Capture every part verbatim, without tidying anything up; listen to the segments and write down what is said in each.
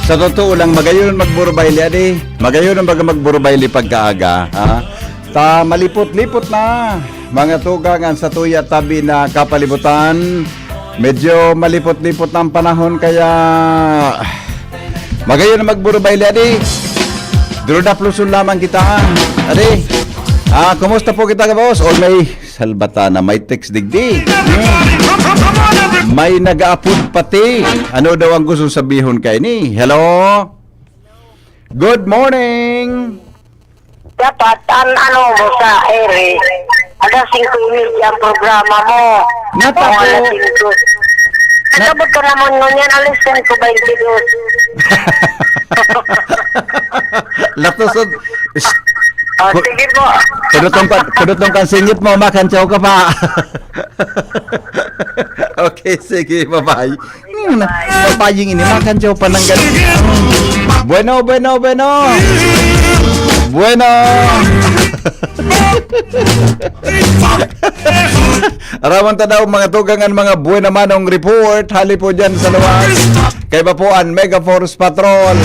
Sa totoo lang, magayon magburubayli, adi. Magayon ang baga magburubayli pagkaaga, ha? Ta malipot-lipot na, mga tugang, ang satuya tabi na kapalibutan. Medyo malipot-lipot na ang panahon, kaya magayon na magburubayli, adi. Durudapluson lamang kita, ha? Adi. Ah, kumusta po kita, boss? Or may salbatana, may text digdi. Hmm. May nag-aapod pati. Ano daw ang gusto sabihon kaini? Hello? Good morning. Dapat, an ano mo sa ere, alas singko y media ang programa mo. Natabo. O, alas singko. Na- Nagabot ka naman ngunyan, alas singko baynte dos. Latos od-, Shh. O, Ku-, sige po. Kudutong ka, kudutong kang singit mo, makantsaw ka pa. Okay, sige, bye-bye. Hmm, babaying ini, makantyaw pa ng ganun. Bueno, bueno, bueno. Bueno. Araman ta daw, mga tugang, an mga buena manong report. Hali po dyan sa luwas. Kaiba po an Mega Force Patrol.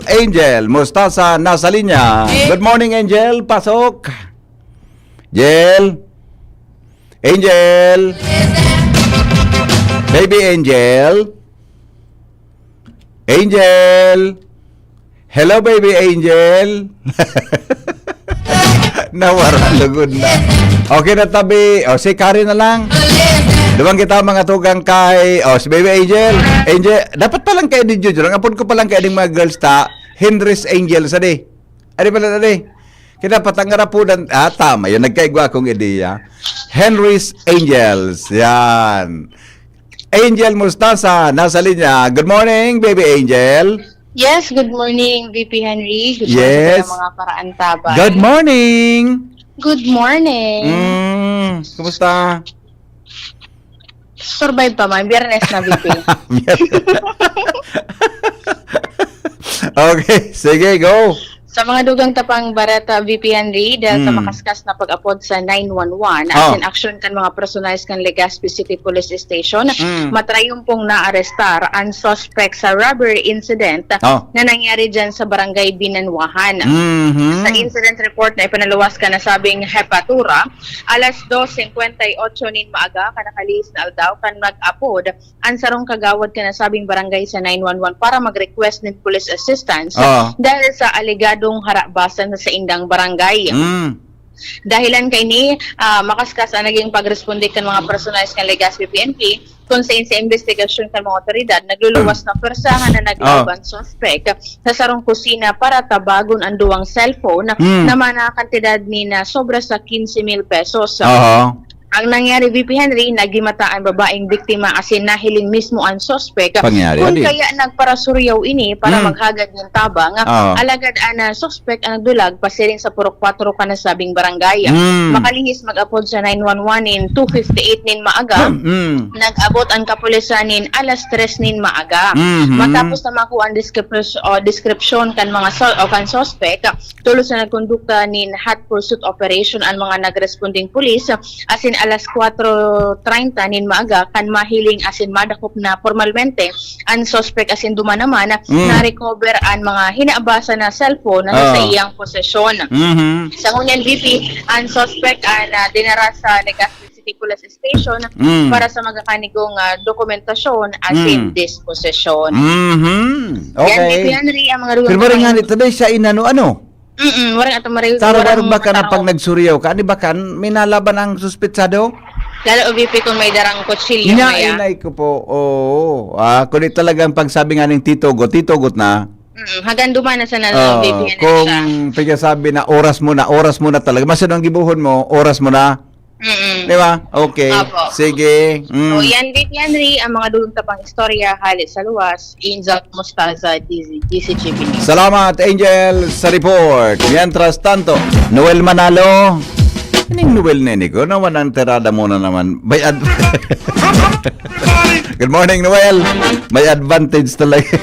Angel Mustasa nasa linya. Good morning, Angel. Pasok. Angel. Angel. Baby Angel. Angel. Hello, baby Angel. Nawara, lugod na. Okay na, tabi. O, si Karen na lang. Duman kita, mga tugang kay, o, si baby Angel. Angel, dapat palang kay di Jojo. Ang apod ko palang kay ding mga girls ta, Henry's Angel, sadi. Adi pala, adi. Kita patangarapudan. Ah, tama. Yan, nagkaigwa akong ideya. Henry's Angels. Yan. Angel Mustasa, nasa linya. Good morning, baby Angel. Yes, good morning, V P Henry. Good morning Yes. sa mga karaantaban. Good morning. Good morning. Mm, kumusta? Survive pa man. Biyernes na, V P. Biyernes. Okay, sige, go. Sa mga dugang tapang bareta, V P Henry, dahil sa Mm. makaskas na pag-apod sa nine one one, Ah. asin aksyon kan mga personalis kan Legazpi City Police Station, Mm. matrayumpong naarestar an suspect sa robbery incident Ah. na nangyari dyan sa Barangay Binanwahan. Mhm. Sa incident report na ipinaluwas kan nasabing hepatura, alas dos singkwenta y otso nin maaga, kan nakalihis na aldaw, kan nag-apod an sarong kagawad kan nasabing barangay sa nine one one para mag-request nin police assistance Ah. dahil sa alegadong harabasan sa saindang barangay. Mm. Dahilan kaini, ah, makaskas ang naging pagresponde kan mga personalis kan Legazpi P N P, kung sain sa imbestigasyon kan mga otoridad, nagluluwas na pwersahan na naglaban Ah. suspek sa sarong kusina para tabagon ang duwang cellphone Mm. na may kantidad nin sobra sa quince mil pesos. Aha. Ang nangyari, V P Henry, nagimata an babaeng biktima asin nahiling mismo an suspek. Pangyari, Kun adi. kaya nagparasuryaw ini para Mm. maghagad nin tabang, Oo. alagad an, ah, suspek an nagdulag pasiring sa purok kwatro kan nasabing barangay. Mm. Makalihis mag-apod sa nine one one nin two fifty-eight nin maaga, Mm. nag-abot an kapulisan nin alas tres nin maaga. Mhm. Matapos na makuha an deskripsyon, o deskripsyon kan mga sus-, o kan suspek, tolos na nagkondukta nin hot pursuit operation an mga nagresponding pulis, asin alas kwatro treinta nin maaga kan mahiling asin madakop na pormalmente an suspek asin duman naman Mm. na-recover an mga hinabasan na cellphone na sa Ah. iyang posesyon. Mhm. Sa ngunyan, V P, an suspek an, ah, dinara sa Legazpi City Police Station Mm. para sa mga kanigong, ah, dokumentasyon asin Mm. disposisyon. Mhm. Yan, Okay. V P Henry, ang mga dugang Pero maring kamay- nga nito, dahil siya inano-ano? Mm-mm, waring ato mari-, Taro, waring waring ba ka na matao. Pag nagsuryaw ka? Di ba kan, may nalaban ang suspetsado? Lalo, V P, kung may darang kutsilyo, Ina, maya. Inay ko po, oo. Ah, kundi talagang pagsabi nga ning titugot, titugot na. Mm, haganduman na sana, Oh, V P, yan kung siya. Pagkasabi na oras mo na, oras mo na talaga. Masyado ang gibuhon mo, oras mo na. Mm-mm. Di ba? Okay. Apo. Sige. Mm. So, yan, V P Henry, ang mga dugang tapang istorya, hali sa luwas, Angel Mostaza, D Z, D Z G B News. Salamat, Angel, sa report. Mientras tanto, Noel Manalo. Ining Noel na ini ko, naman ang tirada mo na naman. May ad-, Good morning, Noel. May advantage talaga.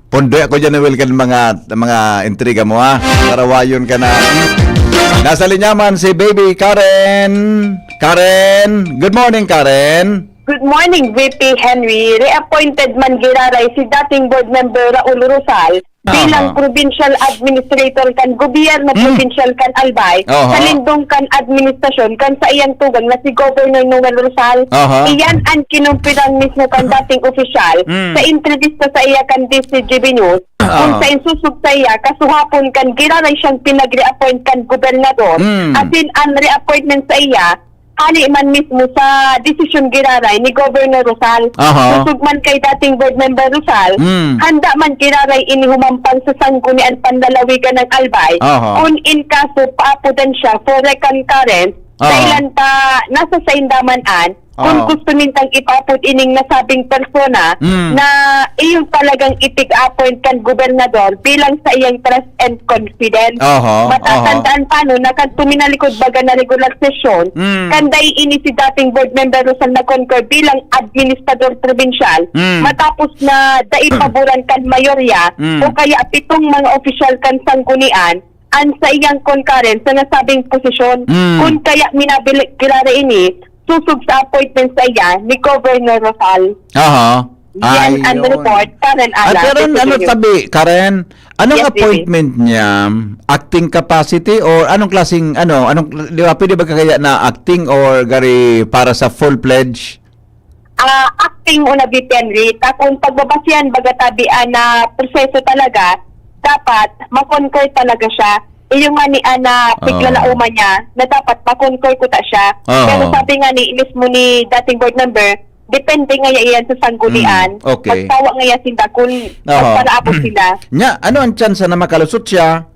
Pondo ako dyan, Noel, kan mga, mga intriga mo, ha? Karawayon ka na. Nasa linya man si Baby Karen. Karen, good morning, Karen. Good morning, V P Henry. Reappointed man giraray si dating board member Raul Rosal bilang provincial administrator kan gobyerno provincial kan Albay, sa lindong kan administrasyon kan saiyang tugang na si Governor Noel Rosal. Aha. Iyan an kinumpirang mismo kan dating opisyal sa entrevista sa iya kan D C G B News, kung sa insusog sa iya, kasuhapon kan giraray siyang pinag-reappoint kan gobernador, asin an reappointment sa iya, hali man mismo sa desisyon giraray ni Governor Rosal. Aha. Kusog man kay dating board member Rosal, handa man giraray ini humampang sa sanggunian panlalawigan ng Albay, kun in kaso paapodan siya for reconcurrence, dahilan ta nasa sainda man an, kun gusto nindang ipaapod ining nasabing persona na iyong talagang itig-appoint kan gobernador bilang sa iyang trust and confidence. Aha, aha. Matatandaan pa, no, na kan tuminalikod baga na regular sesyon, Mm. kan dai ini si dating board member Rosal nag-concur bilang administrador probinsyal, Mm. matapos na dai paboran kan mayorya Mm. o kaya pitong mga opisyal kan sanggunian an saiyang concurrence sa nasabing posisyon. Mm. Kun kaya minabilik giraray ini, susog sa appointment sa iya ni Governor Rosal. Aha. Yan ang report, Karen Ala, At pero ano tabi, Karen? Anong Yes, baby. appointment niya? Acting capacity or anong klaseng, ano, anong, di ba, pwede ba kaya na acting or gari para sa full-fledge? Ah, acting una, V P Henry. Ta kung pagbabasihan, baga tabi, ah, na proseso talaga, dapat ma-concur talaga siya. Iyo nga ni, ah, na Oo. piglalauman niya, na dapat ma-concur ko ta siya. Oo. Pero sabi nga ni, mismo ni dating board member, depende nga iyan sa sanggunian. Mm, okay. Magtawa nga iyan sinda kun Oo. magpalaabot sila. Nya, ano ang tsansa na makalusot siya?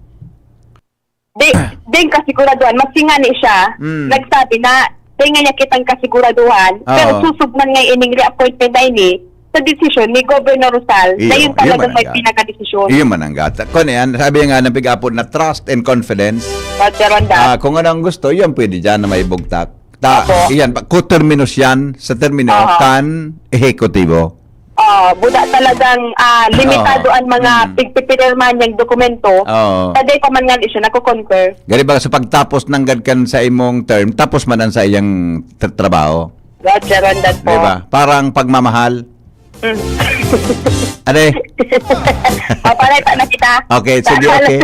Di, di kasiguraduhan. Maski nga ni siya, Mm. nagsabi na, di nga niya kitang kasiguraduhan, Oo. pero susog man nga ining reappointment na ini sa desisyon ni Governor Rosal, na Iyo, yun iyo talagang man may ang ga-, pinakadesisyon. iyo man ang gata. Kung yan, sabi nga ng pig-apod na trust and confidence. Roger Ronda. Ah, kung ano ang gusto, yun pwede dyan na may bugtak. Ta, Opo. iyan, pa, ko terminos yan sa termino Aha. kan ehekutibo. Ah, buda talagang, ah, limitado Oo. ang mga Mm. pigpipirmahan niyang dokumento. Oo. Sa day pa man nga ni siya nagko-concur. Gari ba sa pagtapos ng gad kan sa imong term, tapos man ang sa iyang tra-, trabaho? Roger Ronda po. Di ba? Parang pagmamahal. Mm. Ade? Papalay pa na kita. Okay, sige, okay.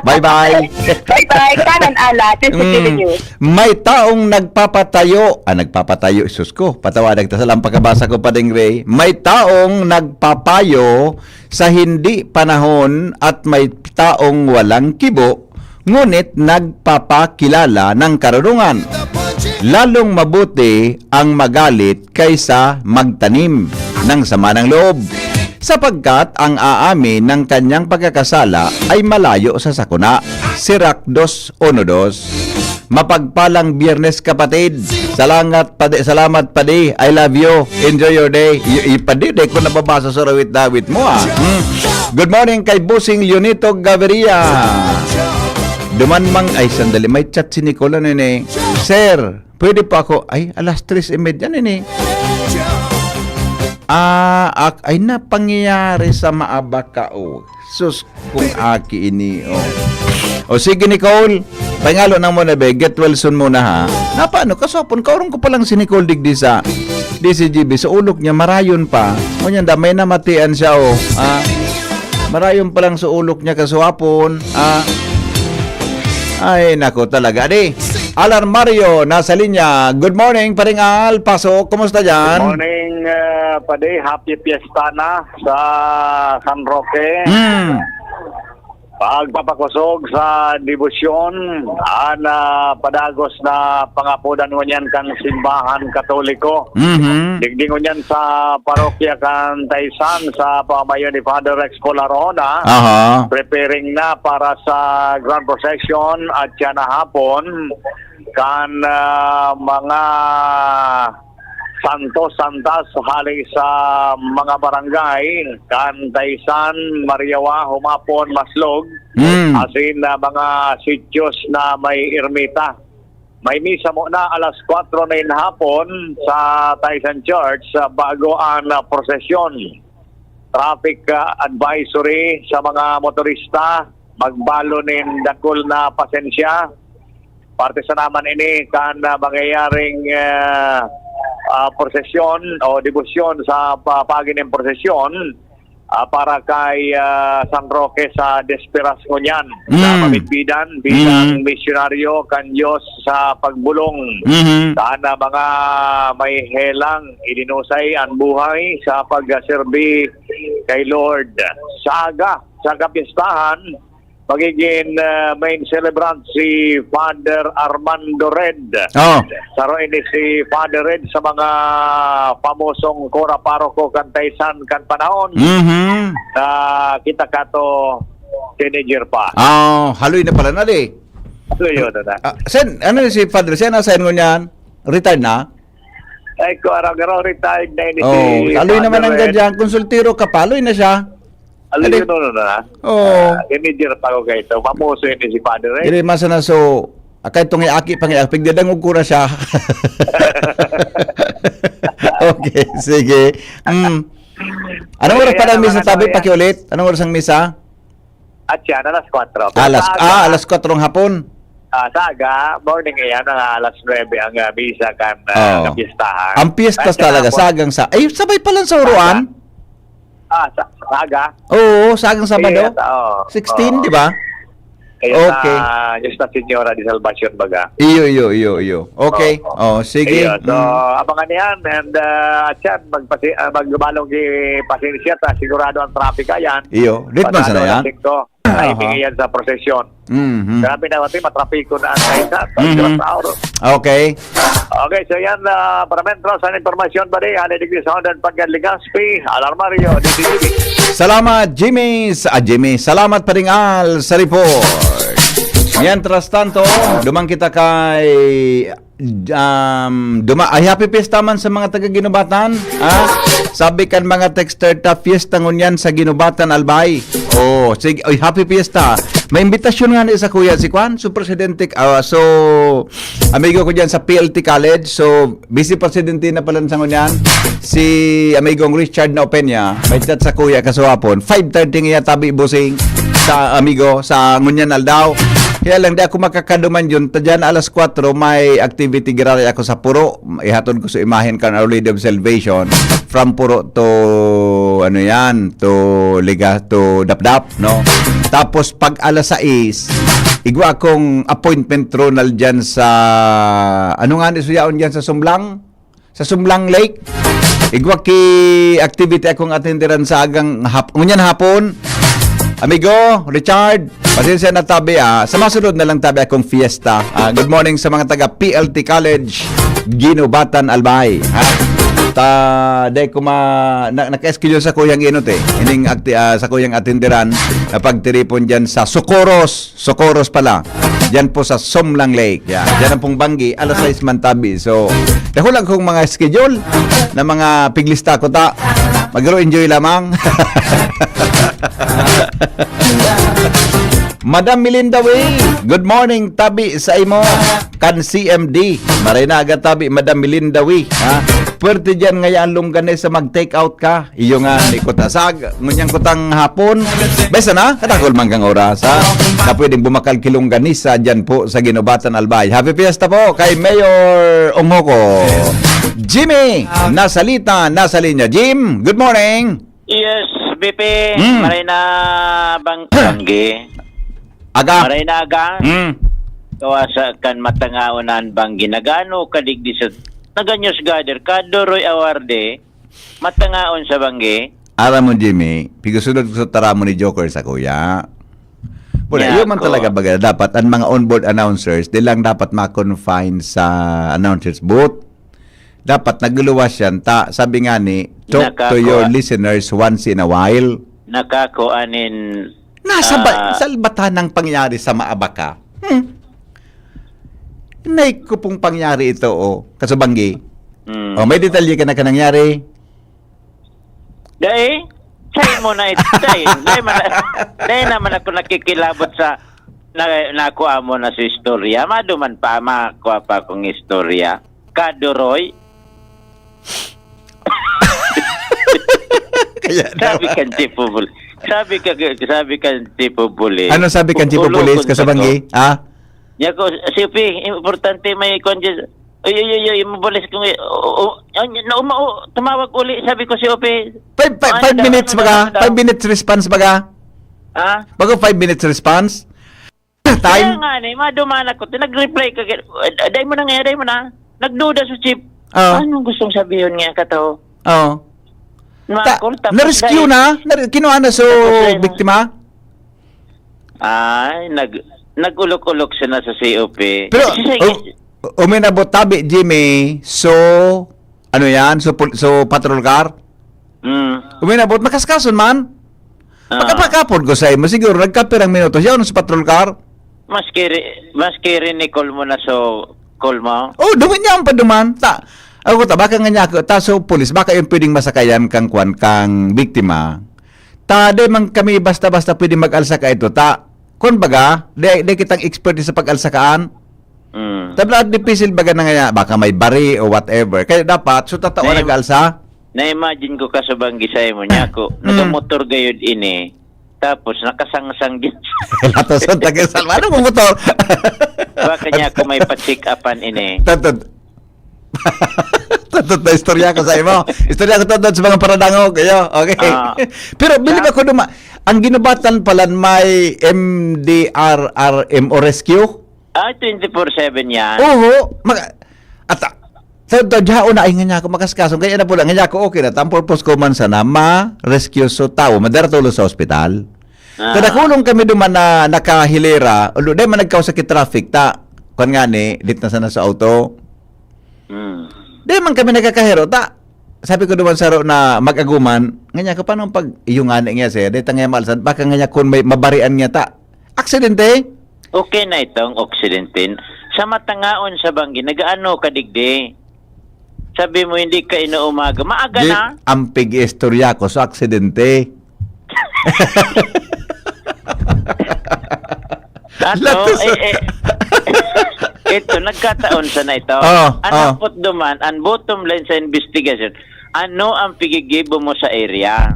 Bye-bye. Bye-bye. Karen Ala, this is Mm. T V News. May taong nagpapatayo, ah, nagpapatayo, Isus ko, patawadag ta sa lang pagkabasa ko pa ding, Ray. May taong nagpapayo sa hindi panahon at may taong walang kibo, ngunit nagpapakilala ng karunungan. Lalong mabuti ang magalit kaysa magtanim ng sama ng loob, sapagkat ang aamin ng kanyang pagkakasala ay malayo sa sakuna. Sirach dos uno dos. Mapagpalang Biyernes, kapatid. Salamat, padi. Salamat, padi. I love you. Enjoy your day. Y-, y-, padi, di ko nababasa sa rawit-dawit mo, ah. Hmm. Good morning kay Bossing Leonito Gaviria. Duman mang, ay, sandali. May chat si Nicole, ano yun eh? Sir, pwede po ako, ay, alas tres y media, ano yun eh? Ah, ak-, ay, na pangyayari sa Maabacao. Sus, kung aki ini, oh. O sige, Nicole, pangalo na muna, be. Get well soon muna, ha? Na paano? Kasapon, kaurong ko palang si Nicole digdi sa D C G B. Sa ulok niya, marayon pa. Ngunyan da, may namatian siya, oh. Ah, marayon pa lang sa ulok niya, kaswapon. Ah, ay, nako talaga. Di, Alar Mario, nasa linya. Good morning, Paring Al. Pasok, kumusta dyan? Good morning, uh, Padi. Happy Fiesta na sa San Roque. Hmm. Pagpapakosog sa debosyon, an, ah, padagos na pangapodan ngunyan kan Simbahan Katoliko. Mhm. Digdi ngunyan sa parokya kan Taysan sa pamayo ni Father Rex Colarona. Aha. Preparing na para sa Grand Procession at siya na hapon kan, ah, mga santos, santas hali sa mga barangay kan Taysan, Mariawa, Humapon, Maslog, Mm. asin, ah, mga sitios na may ermita. May misa muna alas kwatro na in hapon sa Taysan Church, ah, bago ang, ah, prosesyon. Traffic, ah, advisory sa mga motorista, magbalo nin dakul na pasensya. Parte sana man ini kan, ah, mangyayaring, ah, ah, prosesyon o debosyon sa pa-, pagi nin prosesyon, ah, para kay, ah, San Roque sa Desperas ngunyan, sa Mm. Mamidbidan, bilang Mm. misyonaryo kan Diyos sa pagbulong. Mhm. Sana mga may helang, idinusay an buhay sa pagserbi kay Lord. Sa aga, sa kapistahan, magiging, ah, main celebrant si Father Armando Red. Oh. Saro ini si Father Red sa mga famosong kura paroko kan Taysan kan panahon Mhm. na kita kato teenager pa. Oh, haloy na pala na di. So, yun na. Ah, Sen, ano si Father Sen? Asayan mo niyan? Retired na? Ay, ko, araw-araw retired na ini Oh, si haloy naman Father ang Red. Gadyang. Konsultiro ka pa, haloy na siya. Haloy Haloy. yun, no, no, na. Oo. Ah, teenager pa ako kayo. Famoso yun si Father Red. Dili, masa na so, akay itong iaki pang iaki, pigdadangog ko na siya. Okay, sige. Mm. Anong oras Kaya pala ang naman misa, ano, tabi? Yan. Pakiulit? Anong oras ang misa? At yan, alas kwatro. Pero Alas, sa aga, ah, alas kwatro ng hapon. ah, sa aga, morning yan, mga alas nuebe ang, ah, misa kan, ah, Oh. kapistahan. Ang piyesta At saka talaga, hapon. Sagang sa, ay, sabay pala sa Uruan? Sa aga. Ah, sa, sa aga? Oo, sagang Sabado. Yes, oo. Sixteen, Oo. di ba? Kaya Okay. sa Nuestra Señora de Salvacion, baga. Iyo, iyo, iyo, iyo. Okay. Oo. Oh, sige. Iyo. So, Mm. abangan yan. And, ah, at yan, magpasi-, ah, magbalong ki-, pasensya ta. Sigurado ang traffic, ayan. Iyo. Ritmo Pasado sana alas yan? singko. Aha. Timing yan sa prosesyon. Mhm. Grabe na, pati matrapiko na ang isa. Mhm. Pagkatao. Okay. Okay, so yan, ah, para mentro sa impormasyon, pare, hali digdi sa Hondan Pagyan Legazpi, Alarmario, D C T V. Salamat, Jimmy. Sa, ah, Jimmy. Salamat, Paring Al, sa report. Mientras tanto, duman kita kay, um, duma-, ay, happy fiesta man sa mga taga Ginubatan, ha? Sabi kan mga texter ta, fiesta ngunyan sa Ginubatan, Albay. Oh, sige. Oy, happy fiesta. May imbitasyon nga ni sa kuya, si Kwan, so presidente, ah, so, amigo ko dyan sa P L T College. So, vice presidente na pala sa ngunyan. Si amigong Richard Naopenia, may chat sa kuya kasuhapon. Five thirty nga tabi busing sa amigo sa ngunyan aldaw. Kaya lang, di ako makakaduman yun. Ta dyan alas kwatro, may activity girari ako sa Puro. Ihatod ko sa imahen kan Our Lady of Salvation. From Puro to, ano yan, to Liga, to Dapdap, no? Tapos pag alas sais, igwa akong appointment, Ronald, dyan sa, ano nga ni suyaon dyan sa Sumlang? Sa Sumlang Lake. Igwa ki activity akong atenderan sa agang hap-, ngunyan hapon. Amigo, Richard, pasensya na tabi, ah. Sa masunod na lang tabi akong fiesta. Ah, good morning sa mga taga P L T College, Ginubatan, Albay. Ha? Ta, dai ko ma-, na-, naka-schedule sa kuyang inot eh. Ining akti-, ah, sa kuyang atenderan na pagtiripon dyan sa Socorros. Socorros pala. Diyan po sa Somlang Lake. Yan. Diyan ang pong banggi. Alas sais man tabi. So, dako lang kong mga schedule na mga piglista ko ta. Magro-enjoy lamang. Madam Melinda Wee, good morning, tabi sa imo. Kan C M D. Maray na aga tabi, Madam Melinda Wee. Ha? Pwerte dyan ngaya ang longganisa mag-take out ka. Iyo nga, ni Kutasag, ngunyang kutang hapon. Besa na, katakol man kang oras, ha? Na pwedeng bumakal ki longganisa dyan po sa Ginubatan, Albay. Happy Fiesta po kay Mayor Ongoko. Jimmy, nasa lita, nasa linya. Jim, good morning. Yes, B P, Mm. maray na bang-, banggi. Aga. Maray na aga. Mm. Kawasa kan matangaon na an banggi. Nagano ka digdi sa, naganyos gader ka, Doroy Awarde. Matangaon sa banggi. Aram mo, Jimmy, pigusunod ko sa taramo ni Joker sa kuya. Wala, Nya yun man ako. talaga baga. Dapat ang mga onboard announcers, di lang dapat ma-confine sa announcers booth. Dapat nagluluwas yan. Ta, sabi nga ni, "Talk to Nakako-, your listeners once in a while." Nakako anin, Nasa ba, ah, salbatan ng pangyari sa Maabaka? Hmm. Nay ko pong pangyari ito, oh, kasubanggi. Hmm. Oh, may detalye ka na ka nangyari? Dai, say mo na ito, dai. Dai man, dai naman ako nakikilabot sa na, nakuha mo na sa istorya. Maduman pa, makuha pa akong istorya. Kadoroy. Kaya Sabi daw. kan Chief of Pol-, sabi ka, sabi kan Chief of Police. Ano sabi kan Chief of Police, Ulogon ka to. kasabanggi? Ha? Niya ko, "Sipi, importante may kwan dyan." Uy, uy, uy, uy, mabulis ko nga, o, o, o, na, uma-, o, tumawag uli, sabi ko si Ope. Five, five, Ano five daw, minutes ano baga? daw, ano daw? Five minutes response baga? Ha? Baga five minutes response? Kaya Time? nga, ni, maduman ako, nag-reply ka, eh, dai mo na nga, dai mo na. Nagduda sa chief. Oo. Anong gustong sabihin niya, kato? Oo. Mga Ta-, call, tapos na-rescue dai-, na? Na-, kinuha na so tapos dai na. biktima? Ay, nag-, nag-ulok-ulok siya na sa C O P. Pero, Kasi sa um, uminabot tabi, Jimmy, so, ano yan? So, pul-, so patrol car? Mm. Uminabot, makaskason man. Ah. Pagkapakapod ko sa imo, siguro, nagkapirang minutos. Yaon sa patrol car? Mas kiri-, mas kiri ni call mo na so, call mo? Oh, duman niya ang paduman. Ta, ako ta, baka nga niya ako, ta, so, pulis, baka yung pwedeng masakayan kang kwan, kang biktima. Ta, di man kami basta-basta pwede mag-alsa ka ito, ta. Kun baga, di, di kitang expert sa pag-alsa kaan. Mm. Tabla, dipisil baga na nga, baka may bari o whatever. Kaya dapat, so, tatawa May nag-alsa. Na-imagine ko ka sa banggi sa imo niya ako. Mm. Nakamotor gayod ini. Tapos nakasangsang din. Latoson, taga Salva. Ano mo motor? Baka niya ako may pa-check upan ini. Tantod. Tantod na istorya ko sa imo. Istorya ko tantod sa mga paradangog. Ayo, okay. Ah. Pero bilib Na- ako duma-, ang ginubatan pala may M D R R M o rescue? Ah, twenty-four seven yan. Oho. Mag-, at, ah, sa, sa, dihaon na, ay, nga niya ako makaskaso. Kaya na pula, nga niya ako, okay na. Ang purpose ko man sana, ma-rescue so tao, madara tulo sa ospital. Ah. Kada kulong kami duman na nakahilera, ulo, di man nagkausakit traffic, ta, kwan nga ni, dit na sana sa auto. Hmm. Di man kami nagkakahero, ta, sabi ko duman saro na mag-aguman, nga niya, "Paano pag iyo nga ni nga, sir? Di ta nga malsan, baka nga niya kun may mabarian niya ta." Aksidente? Okay na itong aksidente. Sa matangaon sa banggi, nag-ano ka digdi? Sabi mo, hindi ka inuumaga. Maaga Di, na. Ang pig-istorya ko sa aksidente. Ato, Latos. eh, eh, ito, nagkataon sana ito. Oh, Ang oh. Napot duman, ang bottom line sa investigation, ano ang pigigibo mo sa area?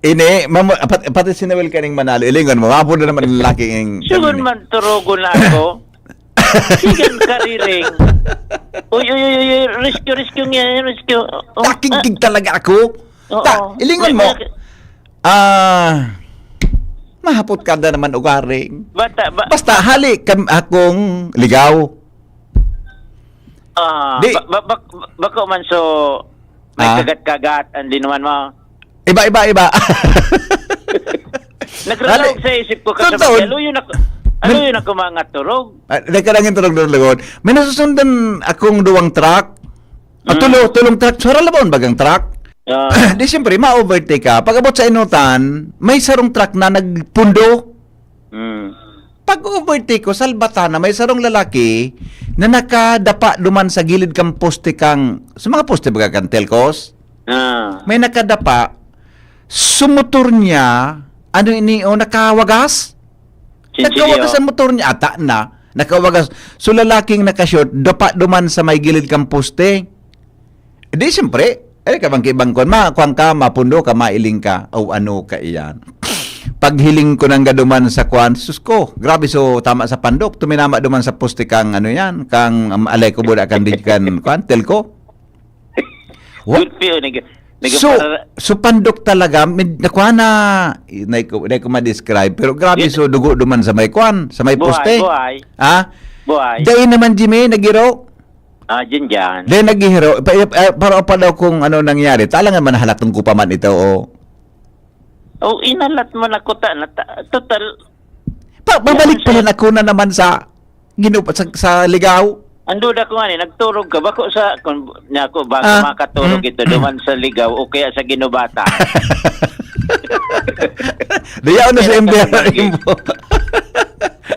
Ini, mamu-, pat-, pati si Noel kaning manalo, ilingon mo, mapo na naman ang lalaking Sigun man, turugo na ako. Sigan kariring. Uy, uy, uy, uy, uy, rescue, rescue niya, rescue. Oh, Nakigig ah. talaga ako. Oo. Ta, ilingon mo. May, may, Ah, mahapot ka na naman ugaring. Bata, ba- Basta hali kam-, akong ligaw. Ah, Di- ba-, ba-, bak-, bako man so, may Ah. kagat-kagat, ang dinuman mo. Iba, iba, iba. Nagralaog Hali. sa isip ko, Totoo. kasabay, aluyon ako, Min- aluyon ako mga turog. Ah, nagkarangin turog-turog lugod. May nasusundan akong duwang truck. Ah, Mm. tulo, tulong truck. Sa Ralabon bagang truck? Ah. Di siyempre, ma-overtake ka. Pag-abot sa Inutan, may sarong truck na nagpundo. Mm. Pag-overtake ko, salbata na may sarong lalaki na nakadapa duman sa gilid kang poste kang, sa mga poste baga kan Telcos. Ah. May nakadapa, so motor niya, ano ini, o, nakawagas? Sinsilyo. Nakawagas ang motor niya, ata na. Nakawagas. So, lalaking naka-short, dapa duman sa may gilid kang poste. Di, siyempre, eh, kabang kibang kwan, ma-, kwan ka, mapundo ka, mailing ka, o ano ka iyan. Paghiling ko nang gaduman sa kwan, sus ko, grabe, so, tama sa pandok, tuminama duman sa poste kang, ano yan, kang, um, alay ko, buda, kang di-, kan, kwan, telco. Wa- Gulpi, oh, nag-, So, nagpapara- so pandok talaga, med-, nakuha na, inay ko, inay ko ma-describe, pero grabe, Yun. so dugo duman sa may kwan, sa may Buhay, poste. buhay. Ha? Buhay. Dai naman, Jimmy, nagiro? Ah, dyan, dyan. Dai naghihiro. Pa, eh, para pa daw kung ano nangyari. Talangan man halatong ko pa man ito, oh. Oh, inalat mo na kuta na ta-, total. Pa, babalik Yan, pala sir. na ko na naman sa Ginu-, sa, sa ligaw? Ang duda ko nga ni, nagturog ka, bako sa, kung, niya ako, bako Ah, makatulog mm, ito, mm. duman sa ligaw o kaya sa ginubata. Diyaw na sa Kaya M D R sa M po.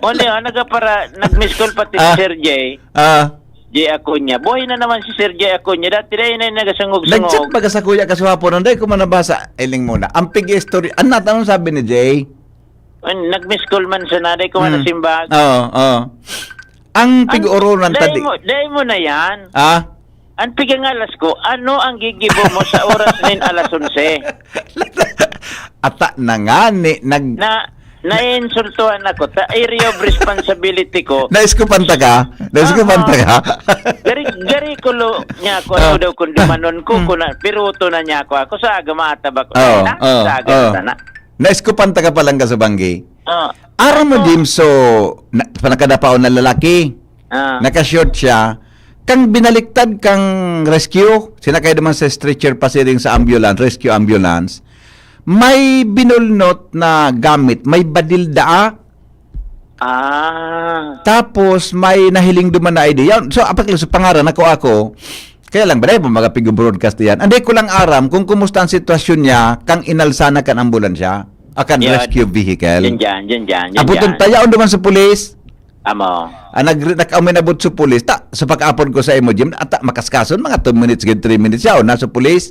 O, niya, nagapara-, nag-miss call pati si Ah. Sir J. Ah. J Acuña. Buhay na naman si Sir J Acuña. Dati na yun ay nagasungog-sungog. Nag-chat baga sa kuya Kasuhapo, nung dahil ko man nabasa, iling muna. Ang pig-story, ano, anong sabi ni Jay? Ay, nag-miss call man siya, naday ko man Hmm. nasimbag. Oo, oo. Ang Ang, pig-urunan dai tadi. mo, dai mo na yan. Ah? Ang pigangalas ko, ano ang gigibo mo sa oras nin alas onse? Ata na nga ni, nag- Na, naiinsultuhan ako. Ta area of responsibility ko. Naiskupan ta ka? Naiskupan ta ka? Gari, gari ko lo, niya ako, ano Ah. daw, kung dumanon ko, Ah. kung na, piruto na niya ako. Ako sa aga, maatabak. Oo, Ay, na, oo, sa aga oo. na sana. Naiskupan ta ka palang kasubanggi. Ah. Aram mo, Ano? Jim, so, na, panakadapaon na lalaki. Ah. Naka-short siya. Kang binaliktad kang rescue, sinakay naman sa stretcher pasiring sa ambulance, rescue ambulance. May binulnot na gamit, may badil daa. Ah. Tapos may nahiling duman na I D. Yan. So, apak sa pangaran ako, ako. Kaya lang, balay mo, mga pigo-broadcast yan. Anday ko lang aram kung kumusta ang sitwasyon niya kang inalsa na kan ambulansya, akan Yan. rescue vehicle. Yan dyan, yan dyan, yan Abot dyan. Tayaon duman sa pulis. Amo. Ah, nag-, nag-, uminabot sa pulis. Ta, sa pag-apod ko sa imo, Jim, ata, makaskason, mga two minutes, gid three minutes siya, o nasa pulis.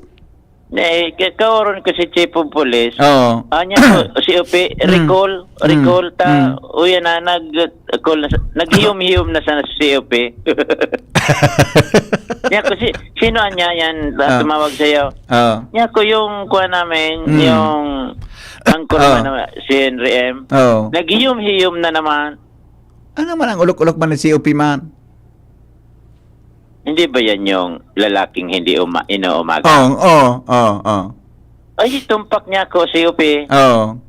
Eh, ka-, kaoron ko si Chief of Police. Oo. Anya ko, C O P, Mm. recall, Mm. recall, ta, Mm. uya na, nag, call na sa, naghiyom-hiyom na sa C O P. Nya ko, si, sino anya yan, ta, Ah. tumawag sa'yo? Oo. Nya ko, yung, kuha namin, Mm. yung, ang Ah. kurma na, si Henry M. Oo. Naghiyom-hiyom na naman. Ano man ang ulok-ulok man ni C O P man? Hindi ba yan yung lalaking hindi uma-, inuumaga? Oo, oo, oo, oo. Ay, tumpak niya ako, C O P. Oo.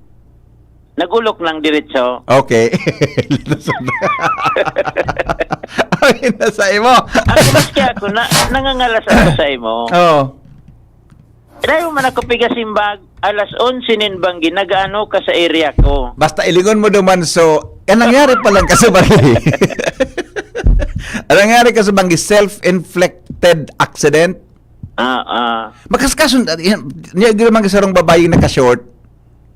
Nag-ulok ng diretso. Okay. Ay, nasa imo. Ako, maski ako, na, nangangalas ako sa imo. Oo. Dahil man ako pigasimbag, alas onse nin banggi, nag-ano ka sa area ko? Basta ilingon mo duman, so, eh, nangyari palang kasubanggi. Ang nangyari kasubanggi, self-inflicted accident. Ah, ah. Makaskason, yan, niya, di naman sarong babae naka-short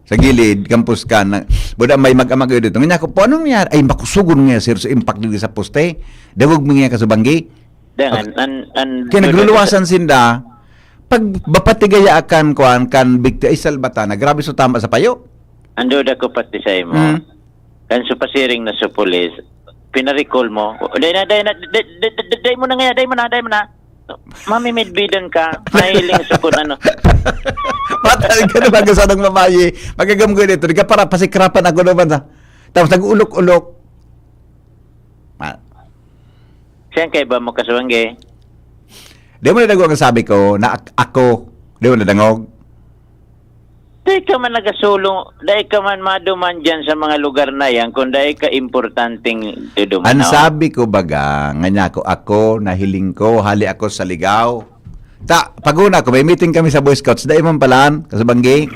sa gilid, kampus ka, na, buda may mag-amag yun dito. Nga ako, "Po, anong nangyari?" "Ay, makusugon nga, sir, sa impact dito sa poste. Dawag mo nga kasubanggi." Dangan, Okay. an, an, Kaya nagluluwasan sinda, pag bapatigaya kan, kuan, kan bikti-, ay, salbata na, grabe so tama sa payo. Ando da ko pati sa imo. Mm. Kan su pasiring na su pulis, pinarikol mo. Dai na, dai na, dai, dai, dai, dai mo na nga, dai mo na, dai mo na. Mamimidbidan ka, mahiling sa kung ano. Patay ka na, bago sa nang babae. Magagamgoy nito, di ka para pasikrapan ako naman sa. Tapos nag-ulok-ulok. Ma- Siyang kaiba mo kasubanggi? Di mo nadangog ang sabi ko na ak-, ako. Di mo nadangog? Dai ka man nagasulong, dai ka man maduman dyan sa mga lugar na yan, kung dai ka importanteng duduman, Ang no? sabi ko baga, nga niya ako, ako, nahiling ko, hali ako sa ligaw. Ta, paguna ko, may meeting kami sa Boy Scouts. Dai man palan, kasubanggi.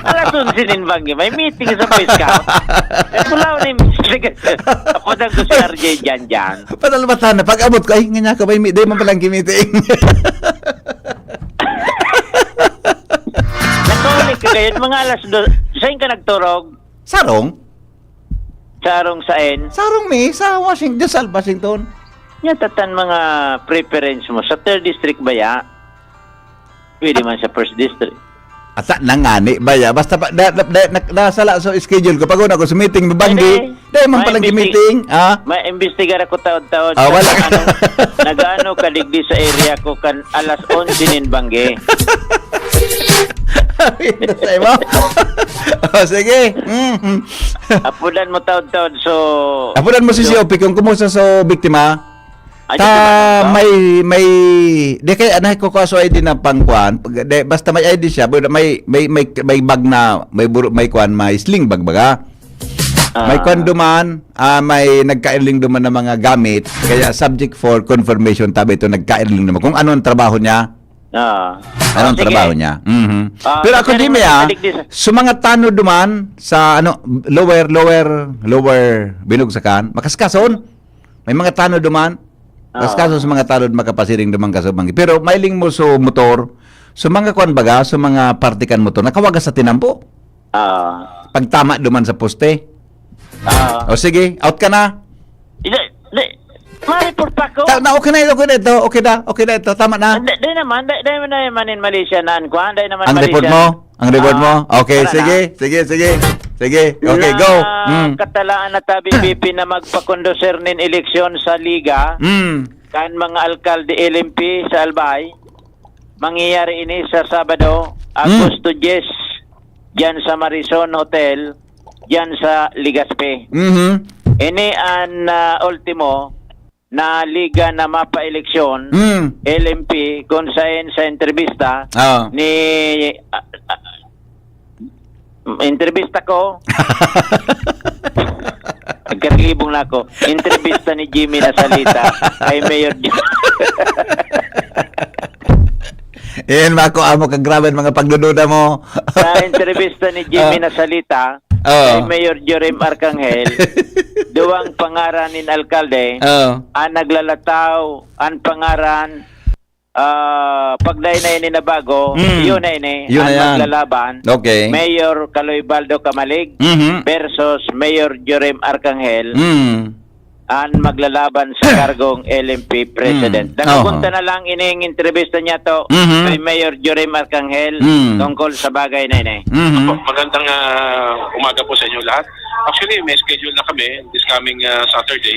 Alas onse nin banggi, may meeting sa Boy Scout. Kulaw na yung investigasyon. Tapos ang ko si R J dyan, dyan. Pasalbatan na. Pag-abot ko, ay, nga niya ako, may mi-, dai man palang meeting. Nakaulit ka kayo, mga alas dos. Saan ka nagturog? Sarong? Sarong sain? Sarong mi, sa Washington, sa Washington. Nya, tatan mga preference mo. Sa third district ba ya? Pwede man sa first district. Asa nangani ba ya? Basta pa, da, da, da, na, nasala sa schedule ko. Pag una ko sa meeting, mabanggi. Hindi. Dahil man May palang meeting. meeting, ah? May imbestigar ako taod-taod. Ah, wala. Nag-ano, nag-ano ka digdi sa area ko kan alas onse nin banggi. Sa imo? Oh, sige. Mm. Apudan mo taod-taod, so Apudan mo si so C O P kung kumusta sa biktima. Ay, Ta, di ba, may, may, di kaya na ko kaso I D na pangkuan. Pag, di, basta may I D siya, pero may, may, may, may bag na, may buro, may kuan, may sling bag baga. Ah. May kuan duman, ah, may nagkairling duman ng mga gamit, kaya subject for confirmation, tabi ito, nagkairling naman. Kung ano ang trabaho niya, Ah. Anong Oh, sige. trabaho niya? Mhm. Ah, Pero ako, kasi Jimmy, rin ah, maligdi sa sa mga tanod duman sa, ano, lower, lower, lower Binugsakan, makaskason. May mga tanod duman. Ah. Makaskason sa mga tanod makapasiring duman kasubanggi. Pero mailing mo sa motor, sa mga kuan baga, sa mga parte kan motor, nakawagas sa tinampo. Ah. Pagtama duman sa poste. Ah. O sige, out ka na. Hindi, hindi. Ma-report pa ako. Ta-, na, okay na, okay na ito, okay na, okay na ito, tama na. Hindi, di naman, di, di naman, di naman in Malaysia na, kuan, di naman Ang Malaysia. report mo? Ang report Ah, mo? Okay, tara sige, na. sige, sige. Sige, okay, go. Mm. Nakatalaan na tabi, B P, na magpakonduser nin eleksyon sa Liga, Mm. kan mga alkalde L M P sa Albay. Mangyayari ini sa Sabado, Mm. Agosto diyes. diyan sa Marison Hotel, diyan sa Legazpi. Mhm. Ini an ah, ultimo na liga na mapa-eleksyon, Mm. L M P, kung saan sa entrevista Ah. ni ah, ah, entrevista ko. Nagkakalibong na ako. Entrevista ni Jimmy Nasalita kay Mayor Jim. Yan, mako amo ka grabe mga pagdududa mo. Sa entrevista ni Jimmy Ah. Nasalita Oo. kay Mayor Jorim Arcangel, duwang pangaran nin alkalde Oo. ang naglalataw, ang pangaran ah pagday na ini na bago, Mm. yun na ini, Yun na ang yan. maglalaban, Okay. Mayor Caloy Baldo Camalig Mhm. versus Mayor Jorim Arcangel, Mm. ang maglalaban sa kargong L M P President. Mm. Nakapunta Oho. na lang ining entrevista niya to Mhm. kay Mayor Jorim Arcangel Mm. tungkol sa bagay na ini. Mhm. Magandang ah, umaga po sa inyo lahat. Actually, may schedule na kami this coming ah, Saturday,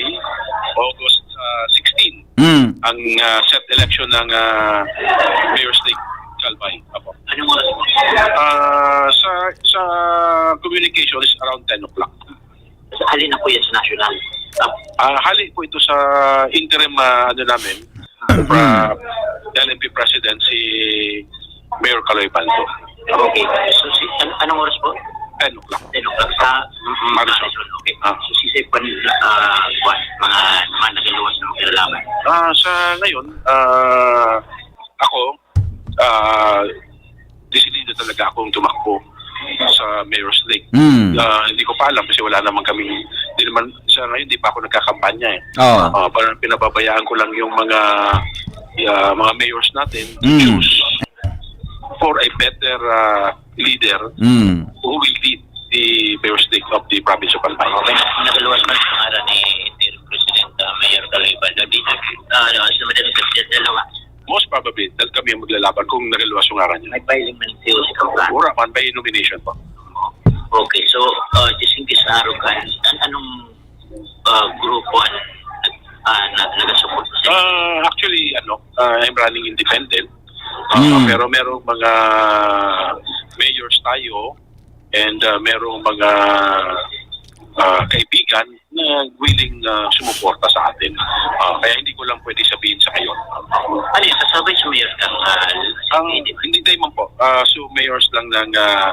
August ah, sixteen, Mm. ang ah, set election ng ah, Mayor's League, Calbay. Apo. Anong oras po? Ah, sa sa communication is around ten o'clock. Halin na po yan sa national. Tap- Ah, hali po ito sa interim ah, ano namin, pra, L M P President si Mayor Caloy Baldo. Okay. So, si, an- anong oras po? Ten o'clock. Ten o'clock sa Marisol. Marisol. Okay. Ah. So, si Sir Pan, ah, kuwan, mga, mga nagluwas na maglalaban. Ah, sa ngayon, ah, ako, ah, desidido talaga akong tumakbo sa Mayor's League. Mm. Ah, hindi ko pa alam kasi wala naman kaming, hindi naman, sa ngayon, hindi pa ako nagkakampanya eh. Oh. Ah, parang pinababayaan ko lang yung mga ah, mga mayors natin to Mm. choose for a better ah, leader Mm. who will lead the Mayor's League of the province of Albay. Okay. Nagluwas man sa pangalan ni Interim President uh, Mayor Caloy Baldo. Di na, uh, sa Madrid, dalawa. Most probably, dahil kami ang maglalaban kung nagaluwas yung ngaran niya. May filing man yung C O C Kampa. Wala man, by nomination po. Okay, so, uh, just in case araw ka, an- anong uh, grupo ang uh, na, nagasupport sa Uh, actually, ano, uh, I'm running independent. Uh, Hmm. Pero merong mga mayors tayo and uh, merong mga uh, kaibigan na willing uh, sumuporta sa atin. Uh, kaya hindi ko lang pwede sabihin sa ngayon. Ano yung kasabay sa mayor kang uh, Ang hindi tayo man po, uh, so mayors lang ng uh,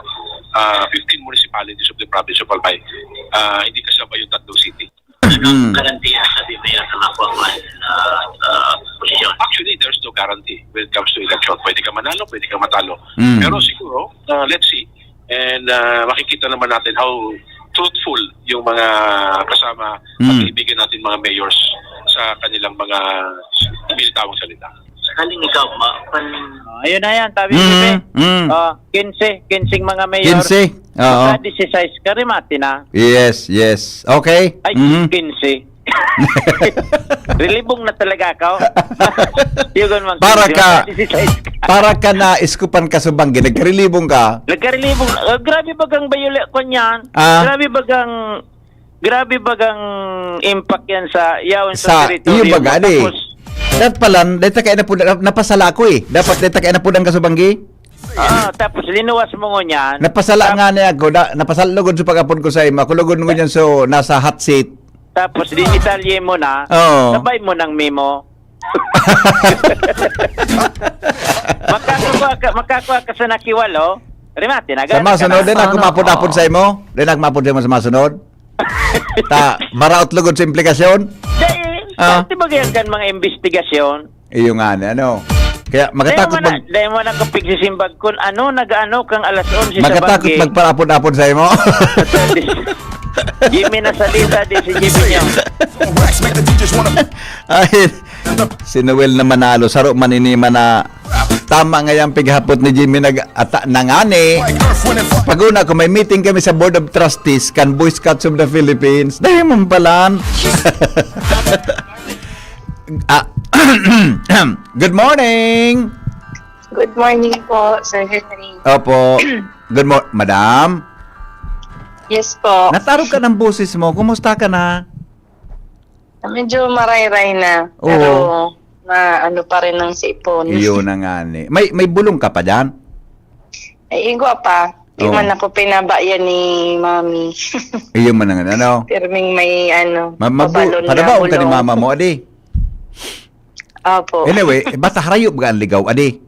uh, fifteen municipalities of the province of Albay. Uh, hindi kasabay yung tatlong city. Mm. Garantiya, sabi mayor na makuha mo uh, uh, posisyon. Actually, there's no guarantee when it comes to election. Pwede ka manalo, pwede ka matalo. Mm. Pero siguro, uh, let's see. And uh, makikita naman natin how truthful yung mga kasama at Mm. kaibigan natin mga mayors sa kanilang mga binitawang salita. Sakaling ikaw, ma, pan, Oh, ayun na yan, sabi Mm, ni mm. Oh, quince, quince mga mayor. Quince. Oo. Sa dieciséis ka, rimati na. Yes, yes. Okay. Ay, Mhm. quince. Relibong na talaga ako. Yugon man, Para quince, ka, sa dieciséis ka. Para ka na iskupan ka sa banggi, nagkarilibong ka. Nagkarilibong, uh, grabe bagang bayuli ko niyan. Ah. Grabe bagang, grabe bagang impact yan sa yaon Sa sa teritoryo iyo mo. baga, di? Tapos, Dat pala, dahil ta kayo na po, napasala ko eh. Dapat dahil ta kayo na po ang kasubanggi. ah, tapos linuwas mo ngunyan. Napasala nga niya ako, da, napasala lugod sa pag-apod ko sa imo. Ako lugod ngunyan so nasa hot seat. Tapos dinitalye mo na, Oo. sabay mo ng memo. Makakuha ka, makakuha ka sa nakiwalo. Rimati na, Sa gana ka masunod, na. din ako mapod-apod sa imo. Din ako mapod sa imo sa masunod. Ta, maraot lugod sa implikasyon. Dahil, Ah. di ba ganyan kan mga investigasyon? Iyo nga, ni, ano. Kaya Dahil makatakot mo na, mag... dahil mo na kapag sisimbag kun ano, nag-ano kang alas onse sa Makatakot banggi. magparapod-apod sa imo. Jimmy Nasalita, di si Jimmy niya. Wax make the D Js wanna Ay, si Noel na manalo, saro man ini man na tama nga yung pighapot ni Jimmy nag ata nangani. Like earth, wind, and fire. Paguna ko, may meeting kami sa Board of Trustees kan Boy Scouts of the Philippines. Dahil mo palan. Ah, good morning. Good morning po, Sir Henry. Opo. Good morning, madam. Yes po. Natarog ka ng boses mo. Kumusta ka na? Medyo marayray na. Oo. Pero na ano pa rin ang sipon. Iyo na nga ni. May, may bulong ka pa dyan? Ay, igwa pa. Di Oo. man ako pinabayan ni Mami. Iyo man ang ano. Pirming may ano, Ma- mabu- mabalon na panabaon ka ni bulong. Mama mo, adi. Opo. Anyway, eh, basta harayo baga ang ligaw, adi.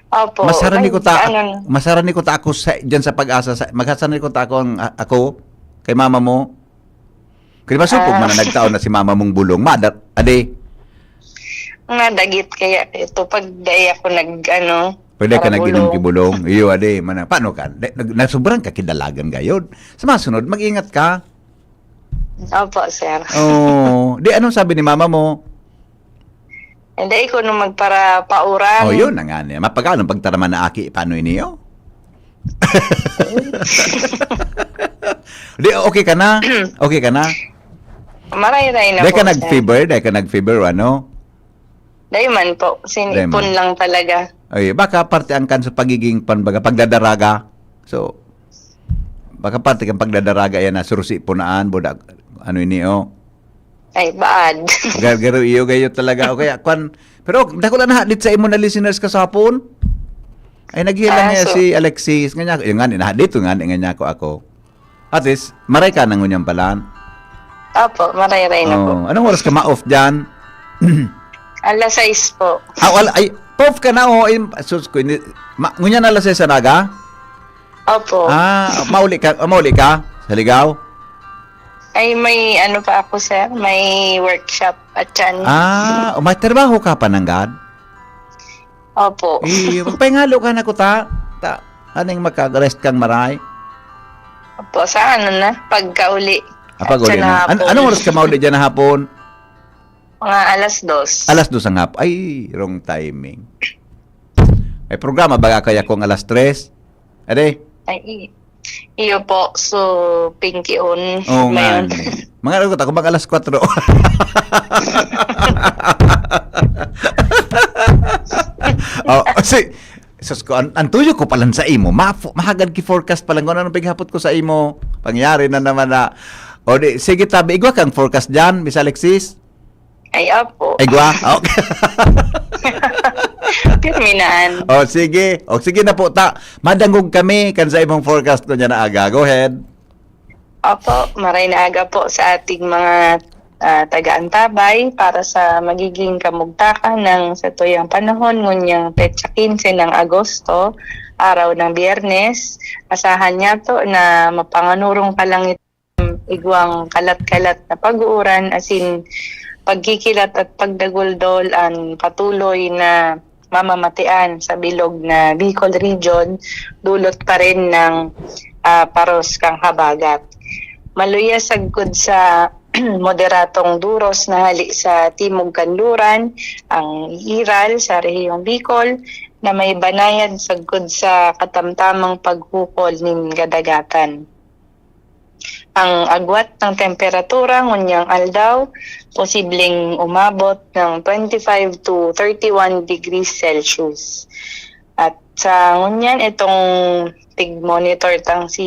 Opo. Masarani Ay, ko ta-, ano, masarani ko ta ako sa, dyan sa Pag-asa, sa, magsasarani ko ta ako ang, a-, ako, kay mama mo. Kaya masupog Ah. man na nagtaon na si mama mong bulong. Mada, adi. Nga dagit kaya ito, pag dai ako nag, ano, Pwede ka para nag-inom bulong. Ki bulong. Iyo, adi, mana. Paano ka? Di, nag-, nasubrang ka kidalagan gayod. Sa masunod, mag-ingat ka. Opo, sir. Oo. Di, anong sabi ni mama mo? Hindi ko nung magparapauran. Oh, yun na nga niya. Mapagano pagtaraman na aki, paano iniyo? Di, okay ka na? Okay ka na? Marayray na Di po, ka sir. Nag-fever? Di ka nag-fever o ano? Dai man po. Dai man. Sinipon lang talaga. Ay, baka parte ang kan sa pagiging, pan-, baga, pagdadaraga. So, baka parte kang pagdadaraga yan na surusi po naan, budak, ano ini, oh. Ay, bad. Gar-, garo iyo, gayo talaga. O kaya, kwan, pero dakula na hadit sa imo na listeners ka sa hapon. Ay, naghilang Ah, niya so si Alexis. Nga niya, yung nga, nahadit ko nga, nga niya ako, ako. At least, maray ka na ngunyan pala. Opo, marayray na po. Oh, anong oras ka ma-off dyan? Alas sais po. Ah, wala, ay, off ka na, oh. Im-, sus ko, hindi, ma-, ngunyan alas sais sa naga? Opo. Ah, mauli ka, mauli ka sa Ligaw? Ay, may ano pa ako, sir. May workshop at yan. Ah, o, may trabaho ka pa nanggad? Opo. Eh, magpahingalo ka na ko ta. Ta, aning maka-rest kang maray? Opo, sa ano na, pagkauli. Ah, pag-uli Sa na. An-, hapon. Anong oras ka mauli dyan na hapon? Mga alas dos. Alas dos ang hap-, ay, wrong timing. May programa baga kaya kung alas tres? Ade? Ay, i-, iyo po. So, pinkion. Oo nga, Mayon. Eh. Mga ano ko, ako, mga alas kwatro. Oh, si, sus ko, an-, ang tuyo ko palan sa imo, ma-, mahagad ki forecast palan kung anong pighapot ko sa imo. Pangyari na naman na, o di, sige tabi, igwa kang forecast dyan, Miss Alexis? Ay, opo. Ay, gwa? Okay. Pirminaan. O, sige. O, sige na po, ta. Madangog kami kan sa imong forecast ko niya na aga. Go ahead. Opo, maray na aga po sa ating mga, ah, taga-antabay para sa magiging kamugtakan ng satuyang panahon, ngunyang petsa quince ng Agosto, araw ng Biyernes. Asahan niya to na mapanganurong pa lang igwang kalat-kalat na pag-uuran, asin pagkikilat at pagdaguldol an patuloy na mamamatean sa bilog na Bicol Region, dulot pa rin ng, ah, paros kang habagat. Maluya sagkod sa moderatong duros na hali sa timog kanluran, ang iiral sa rehiyong Bicol, na may banayad sagkod sa katamtamang paghukol nin kadagatan. Ang agwat ng temperatura ngunyang aldaw, posibleng umabot ng twenty-five to thirty-one degrees Celsius. At sa ngunyan, itong tig-monitor tang si,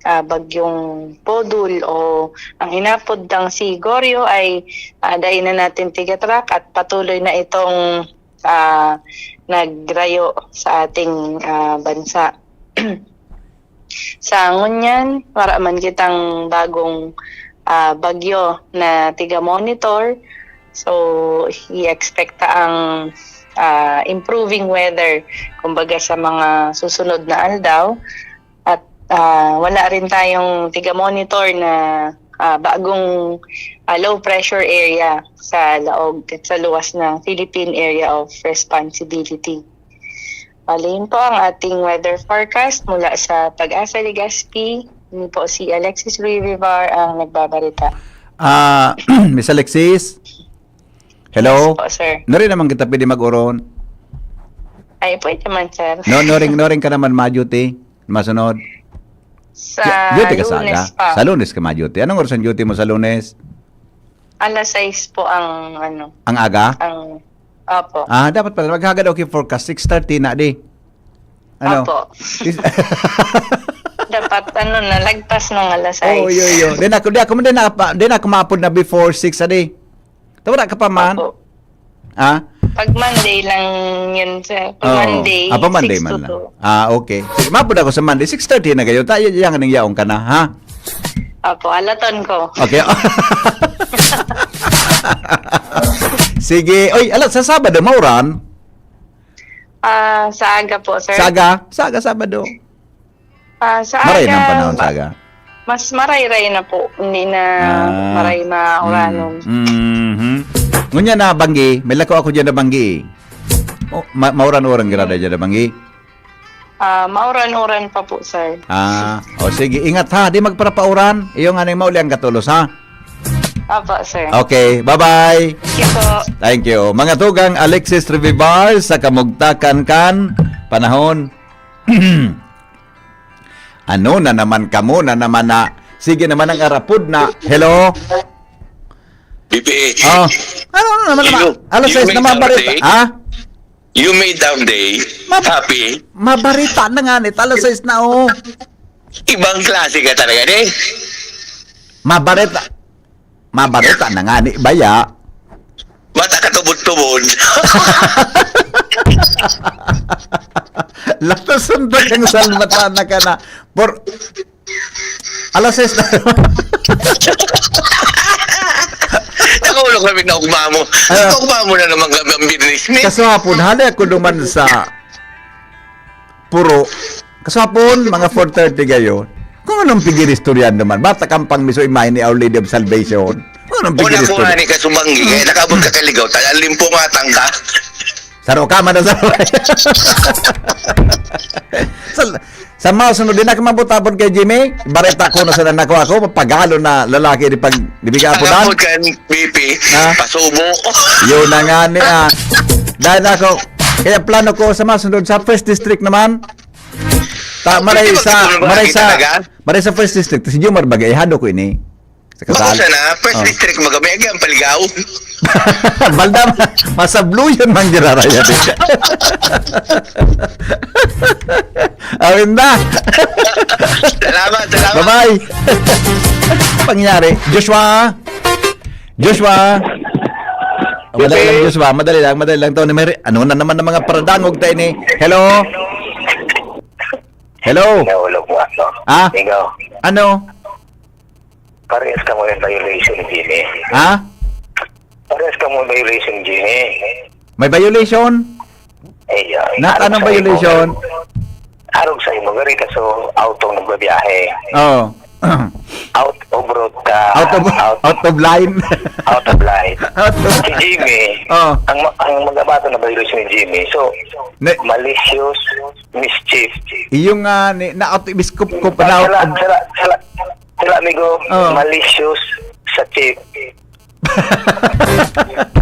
ah, Bagyong Podul o ang inapod tang si Goryo ay, ah, dai na natin tigatrak at patuloy na itong, ah, nagrayo sa ating, ah, bansa. Sa ngunyan, wara man kitang bagong, ah, bagyo na tiga-monitor. So, i-expect ta ang, ah, improving weather, kumbaga, sa mga susunod na aldaw. At, ah, wala rin tayong tiga-monitor na, ah, bagong, ah, low pressure area sa laog at sa luwas ng Philippine Area of Responsibility. Bale, yun po ang ating weather forecast mula sa Pag-asa Legazpi. Ini po si Alexis Rui Rivar ang nagbabarita. Ah, Miss Alexis? Hello? Yes po, sir. Nari naman kita pwede mag-oron? Ay, pwede man, sir. No, noring, noring ka naman ma-duty? Masunod? Sa Duty ka sa Lunes aga? pa. Sa Lunes ka ma-duty. Anong oras ang duty mo sa Lunes? Alas sais po ang, ano, Ang aga? ang, opo. Ah, dapat pala maghagad ako yung forecast, six thirty na di. Ano? Opo. Is- Dapat, ano, nalagpas ng alas sais. Oo, yo, yo. Di na ako, di ako, di na pa, di na ako maapod na before six, adi. Tawara ka pa man? Opo. Ah? Pag Monday lang yun, sir. Pag Oo. Monday, Ah, pa Monday six man to lang. two. Ah, okay. Sige, mapod ako sa Monday, six thirty na kayo. Tayo, yan ang yaong ka na, ha? Opo, alaton ko. Okay. Sige. Oy, ala, sa Sabado, mauran? Ah, sa aga po, sir. Sa aga? Sa aga, Sabado. Ah, sa Maray aga, ng panahon sa ma-, aga. Mas marayray na po. Hindi na Ah. maray mauranon. Mm. Mhm. Ngunyan na, Banggi. May lako ako dyan na Banggi. Oh, ma-, mauran-uran grada dyan na Banggi. Ah, mauran-uran pa po, sir. Ah, o sige. Ingat ha. Di magparapauran. Iyong anay mauli ang katulos, ha? Opo, sir. Okay. Bye-bye. Thank you po. Thank you. Mga tugang Alexis Revivar sa kamugtakan kan panahon. Ano na naman kamo na naman na, sige naman ang arapod na, hello? B P A. Oh, ano na naman naman? You, Alas you sais made na our mabarita. Day. Ha? You made our day. Mab- Happy. Mabarita na nga ni, alas sais na, oh. Ibang klase ka talaga, eh. Mabarita. Mabarita na nga ni baya. Bata ka tubod-tubod. Latos ang dagang salmatan na ka na. Por, alas sais na. Nakulo kami na ugma mo. Ah. Ugma mo na naman kami ang business ni. Kaso hapon, hali ako duman sa Puro. Kasapon, mga four thirty gayon. Kung anong pigiristoryando man. Bata kang pang miso imahe ni Our Lady of Salvation. Kung anong Una ko pigiristory. Nga ni kasumanggi, kaya nakabot ka kaligaw, ta-, limpungatan ka. Saro ka, man, saro. Sa, sa masunod, di na ka mabutapon kay Jimmy. Bareta ko na sa nanako ako, mapagalo na lalaki di pag, di biga apo dan. Nakabot ka, B P, Ha? Pasubo. Yun na nga ni, ah. Dahil ako, kaya plano ko sa masunod, sa first district naman, Ta, maray sa, maray sa, maray sa first district, si Jomar bagay, ihado ko ini. Sa kasal. Bako sana, first district, magamay, agi ang paligaw. Balda, masabluyon man, giraraya din. Awin na. Salamat, salamat. Bye-bye. Pangyari. Joshua. Joshua. Oh, madali lang, Joshua. Madali lang, madali lang to. May re-, ano na naman ang mga paradangog tayo ni? Hello? Hello? Hello, po, ano? Ah? Ikaw? Ano? Parehas ka mo yung violation, Jimmy. Ha? Parehas ka mo yung violation, Jimmy. May violation? Eh, yeah. Na, anong violation? Arog sa imo, gari ka so auto nagbabiyahe. Oo. Out of road ka. Out of, out of line. Out of line. Out of Si Jimmy, Oh. ang ma-, ang magabato na violation ni Jimmy. So, Ne- malicious mischief. Iyong, ah, ni, na out of scope ko pa Sala, na sala, sala, sala, amigo, Oh. malicious sa chief.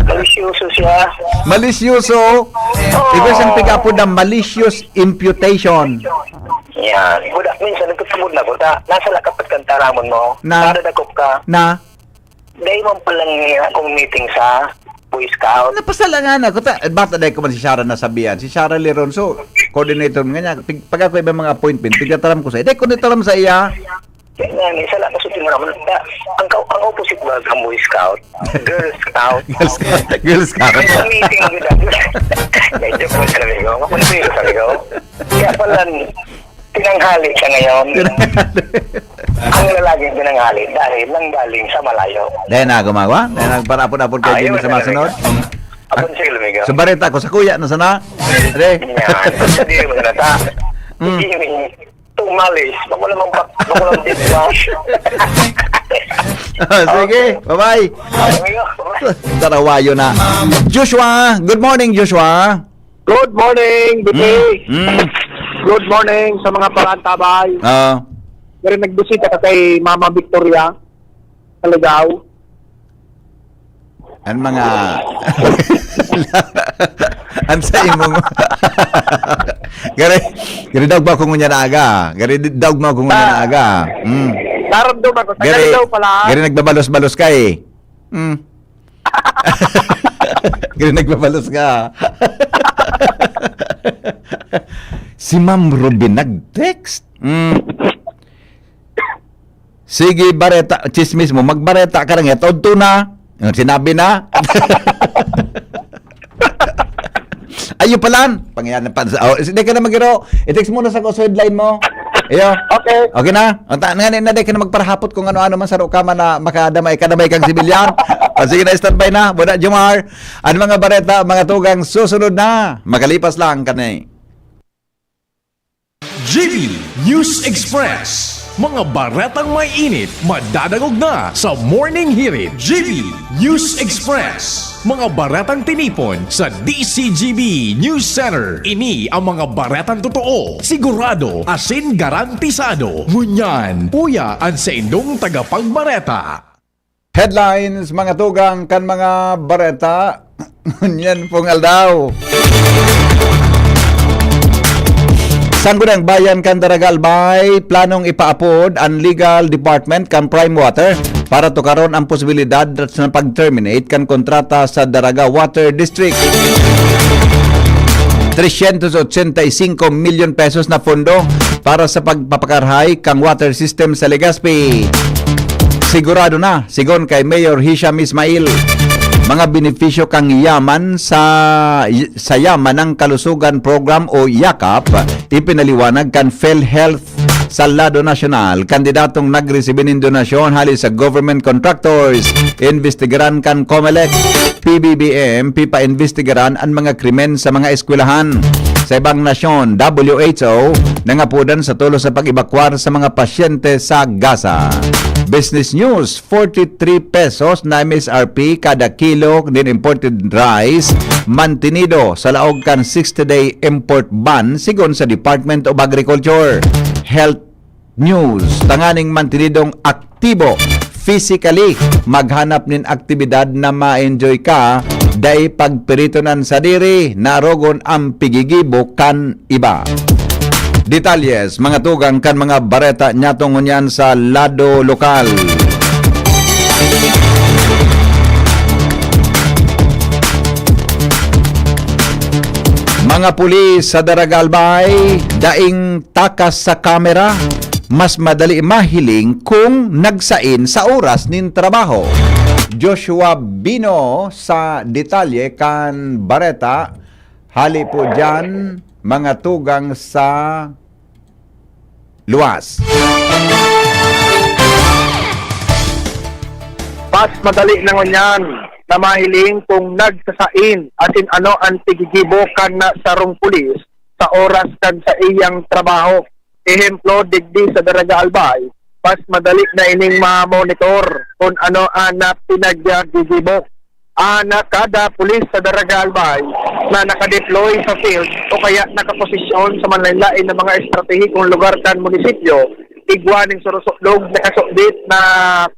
Malisyoso siya. Malisyoso. Oo. Iba siyang piga-apod na malicious imputation. Yan. Buda, minsan nagtutubod na, buda. Nasa lakapat kang taramon mo. Na? Para dakop ka. Na? Dahil mo palang akong meeting sa Boy Scout. Napasalangan ako. Ta, bata dahil ko man si Shara nasabihan. Si Shara Leronso, coordinator nga niya. Pig, pag ako iba mga appointment, pigtataram ko sa iya. Dahil ko nitaram sa iya. Kaya nga, minsan lang, kasi tingnan mo, na, ang, ka- ang opposite ba ng Boy Scout? Girl Scout. Girl Scout. Girl Scout. Kaya sa meeting ko dati. Medyo po sa amigo. Makunti ko sa amigo. Kaya pala, tinanghali siya ngayon. Ang lalagyan tinanghali dahil nang galing sa malayo. Dahil na gumagawa? Dahil nagparapod-apod kayo Ah, din yun sa na masunod? Amigo. Abon sila, amigo. So, bareta ko sa kuya na sana. Re. Yan. Hindi mo na ta. Mm. Hindi mo. Tumalis. Bako naman pa. Bako naman din ba? Ah, sige, Okay. Bye-bye. Amigo. Tarawayo na. Joshua, good morning, Joshua. Good morning, B P. Mm, mm. Good morning sa mga parantabay. Ah. Pero nagbisita ka kay Mama Victoria sa Ligao. Ang mga ang sa imong gari, gari daog ba ako ngunya na aga? Gari daog mo ako ngunya na aga? Mm. Naramdaman ko, taga Gari, Ligao pala. Gari nagbabalos-balos ka eh. Mm. Gari nagbabalos ka. Si Ma'am Ruby nag-text. Mm. Sige, bareta, chismis mo. Magbareta ka lang, eh. Todto na. Yung sinabi na. Iyo palan. Pangyayari pa sa, oh, hindi ka na magiro. I-text mo na sa ko sa headline mo. Iyo. Okay. Okay na? Ang ta- nga na, na, di ka na magparahapot kung ano-ano man sa ka man na makadamay, kadamay kang sibilyan. O sige na, standby na. Buda, Jomar. Ang mga bareta, mga tugang, susunod na. Makalipas lang kani. G B News Express. Mga baretang may init, madadangog na sa Morning Hirit. G B News Express. Mga baretang tinipon sa D C G B News Center. Ini ang mga baretang totoo, sigurado, asin garantisado. Ngunyan, uya an saindong tagapagbareta. Headlines, mga tugang kan mga bareta. Ngunyan pong aldaw. Sangguniang Bayan kan Daraga Albay, planong ipaapod an legal department kan Prime Water para tukaron ang posibilidad sa pag-terminate kan kontrata sa Daraga Water District. Trescientos ochenta y cinco milyon pesos na pondo para sa pagpapakarhay kan water system sa Legazpi. Sigurado na, sigon kay Mayor Hisham Ismail, mga benepisyo kan Yaman sa, sa Yaman ng Kalusugan Program o yakap, ipinaliwanag kan PhilHealth sa lado nasyonal. Kandidatong nagresibi nin donasyon hali sa government contractors, imbestigaran kan Comelec, P B B M, pipaimbestigaran an mga krimen sa mga eskwelahan. Sa ibang nasyon, W H O, nangapodan sa tulos sa pag-ebakwar sa mga pasyente sa Gaza. Business News, forty-three pesos na M S R P kada kilo nin imported rice mantinido sa laog kan sixty-day import ban, sigon sa Department of Agriculture. Health News, tanganing mantinidong aktibo physically, maghanap nin aktibidad na ma-enjoy ka, dai pagpiritonan sadiri, narogon ang pigigibo kan iba. Detalyes, mga tugang kan mga bareta niyato ngunyan sa lado lokal. Mga pulis sa Daraga Albay, daing takas sa kamera, mas madali mahiling kung nagsain sa oras nin trabaho. Joshua Bino sa detalye kan bareta. Hali po dyan, mga tugang sa luwas. Mas madali na ngunyan na mahiling kung nagsasain asin ano an pigigibo kan na sarong pulis sa oras kan sa iyang trabaho. Ehemplo, digdi sa Daraga Albay, mas madali na ining ma-monitor kung ano an, ah, pinaggigibo. An, ah, kada pulis sa Daraga Albay na nakadeploy sa field o kaya nakaposisyon sa manlain-lain na mga estratehikong lugar kan munisipyo, igwa ning surusudlog na kasudit na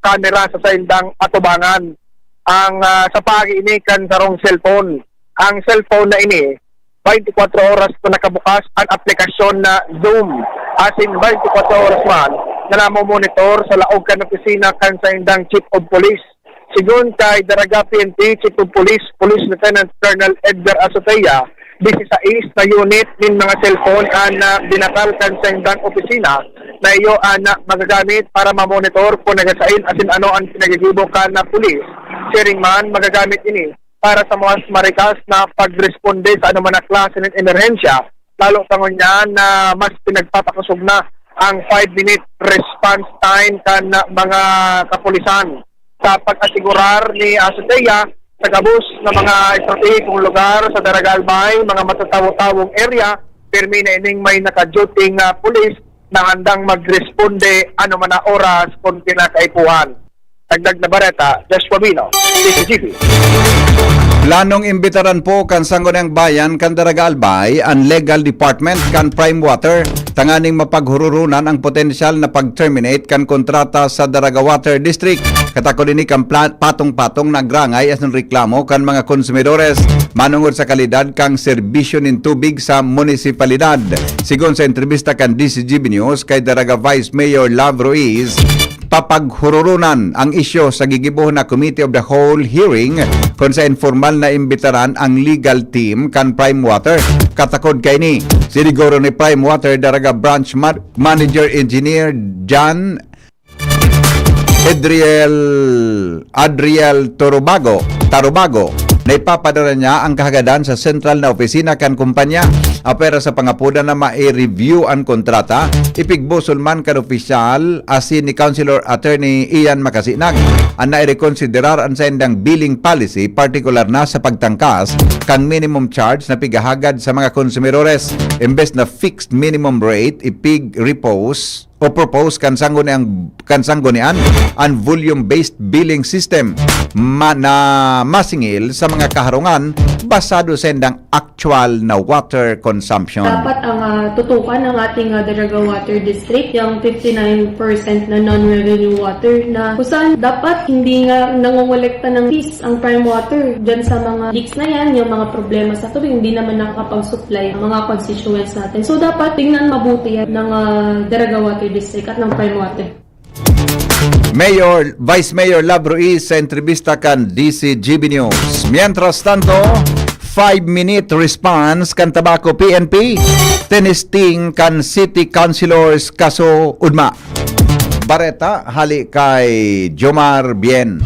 kamera sa saindang atubangan. Ang, ah, sa paagi ini kan sarong cellphone. Ang cellphone na ini, twenty-four oras na nakabukas an aplikasyon na Zoom. Asin twenty-four oras man na namomonitor sa laog kan opisina kan saindang Chief of Police. Sigon kay Daraga P N P Chief of Police, Police Lieutenant Colonel Edgar Azotea, disisais na unit nin mga cellphone an, ah, binatal kan saindang opisina na iyo an, ah, magagamit para mamonitor kung nagasain asin ano an pinagigibo kan, ah, pulis. Siring man, magagamit ini para sa mas marikas na pagresponde sa anuman na klase nin emerhensya, lalo pa ngunyan na mas pinagpapakosog na ang five-minute response time kan mga kapulisan. Sa pag-asigurar ni Azotea sa gabos na mga estratehikong lugar sa Daraga Albay, mga matatawo-tawong area, pirmi na ining may nakaduting, ah, pulis na handang magresponde anuman na oras kung kinakaipuhan. Dagdag na bareta, Joshua Bino, D C G B. Planong imbitaran po kan Sangguniang Bayan kan Daraga Albay an legal department kan Prime Water tanganing mapaghururunan ang potensyal na pag-terminate kan kontrata sa Daraga Water District. Katakod ini kan pla- patong-patong na agrangay asin reklamo kan mga konsumidores manungod sa kalidad kan serbisyo nin tubig sa munisipalidad. Sigon sa entrevista kan D C G B News kay Daraga Vice Mayor Love Ruiz, papaghururunan ang isyu sa gigibohon na Committee of the Whole hearing kun sa informal na imbitaran ang legal team kan Prime Water. Katakod kaini, siniguro ni Prime Water Daraga Branch Ma- Manager Engineer John Adriel, Adriel Torobago, Tarobago, Naipapadara niya ang kahagadan sa sentral na opisina kan kumpanya. Apwera sa pangapodan na mai-review an kontrata, ipigbusol man kan opisyal asin ni Councilor Attorney Ian Makasinag an nairekonsiderar an saindang billing policy, partikular na sa pagtangkas kan minimum charge na pigahagad sa mga konsumidores. Imbes na fixed minimum rate, ipig-repose o propose kan sangguniang, kan sanggunian an volume-based billing system ma-, na masingil sa mga kaharungan basado sa indang actual na water consumption. Dapat ang ah, tutukan ng ating ah, Daraga Water District, yung fifty-nine percent na non-revenue water na kung saan dapat hindi nga nangongolekta ng fees ang Prime Water dyan sa mga leaks na yan, yung mga problema sa tubig, hindi naman nakakapag-supply ang mga constituents natin. So dapat tingnan mabuti yan ng ah, Daraga Water District at ng Prime Water. Mayor, Vice Mayor Love Ruiz sa entrevista kan D C G B News. Mientras tanto, five-minute response kan Tabaco P N P, tinisting kan City Councilors kaso ugma. Bareta hali kay Jomar Bien.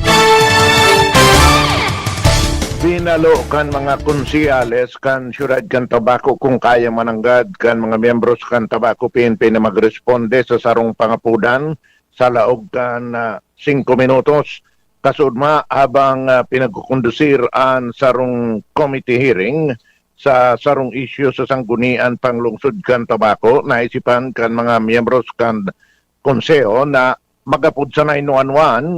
Binalo kan mga konsehales kan siyudad kan Tabaco kung kaya mananggad kan mga miyembros kan Tabaco P N P na magresponde sa sarong pangapodan sa laog kan ah, singko minutos. Kaso ugma, habang ah, pinagkukondusir an sarong committee hearing sa sarong isyu sa Sanggunian Panglungsod kan Tabaco, naisipan kan mga miyembros kan Konseho na mag-apod sa nine one one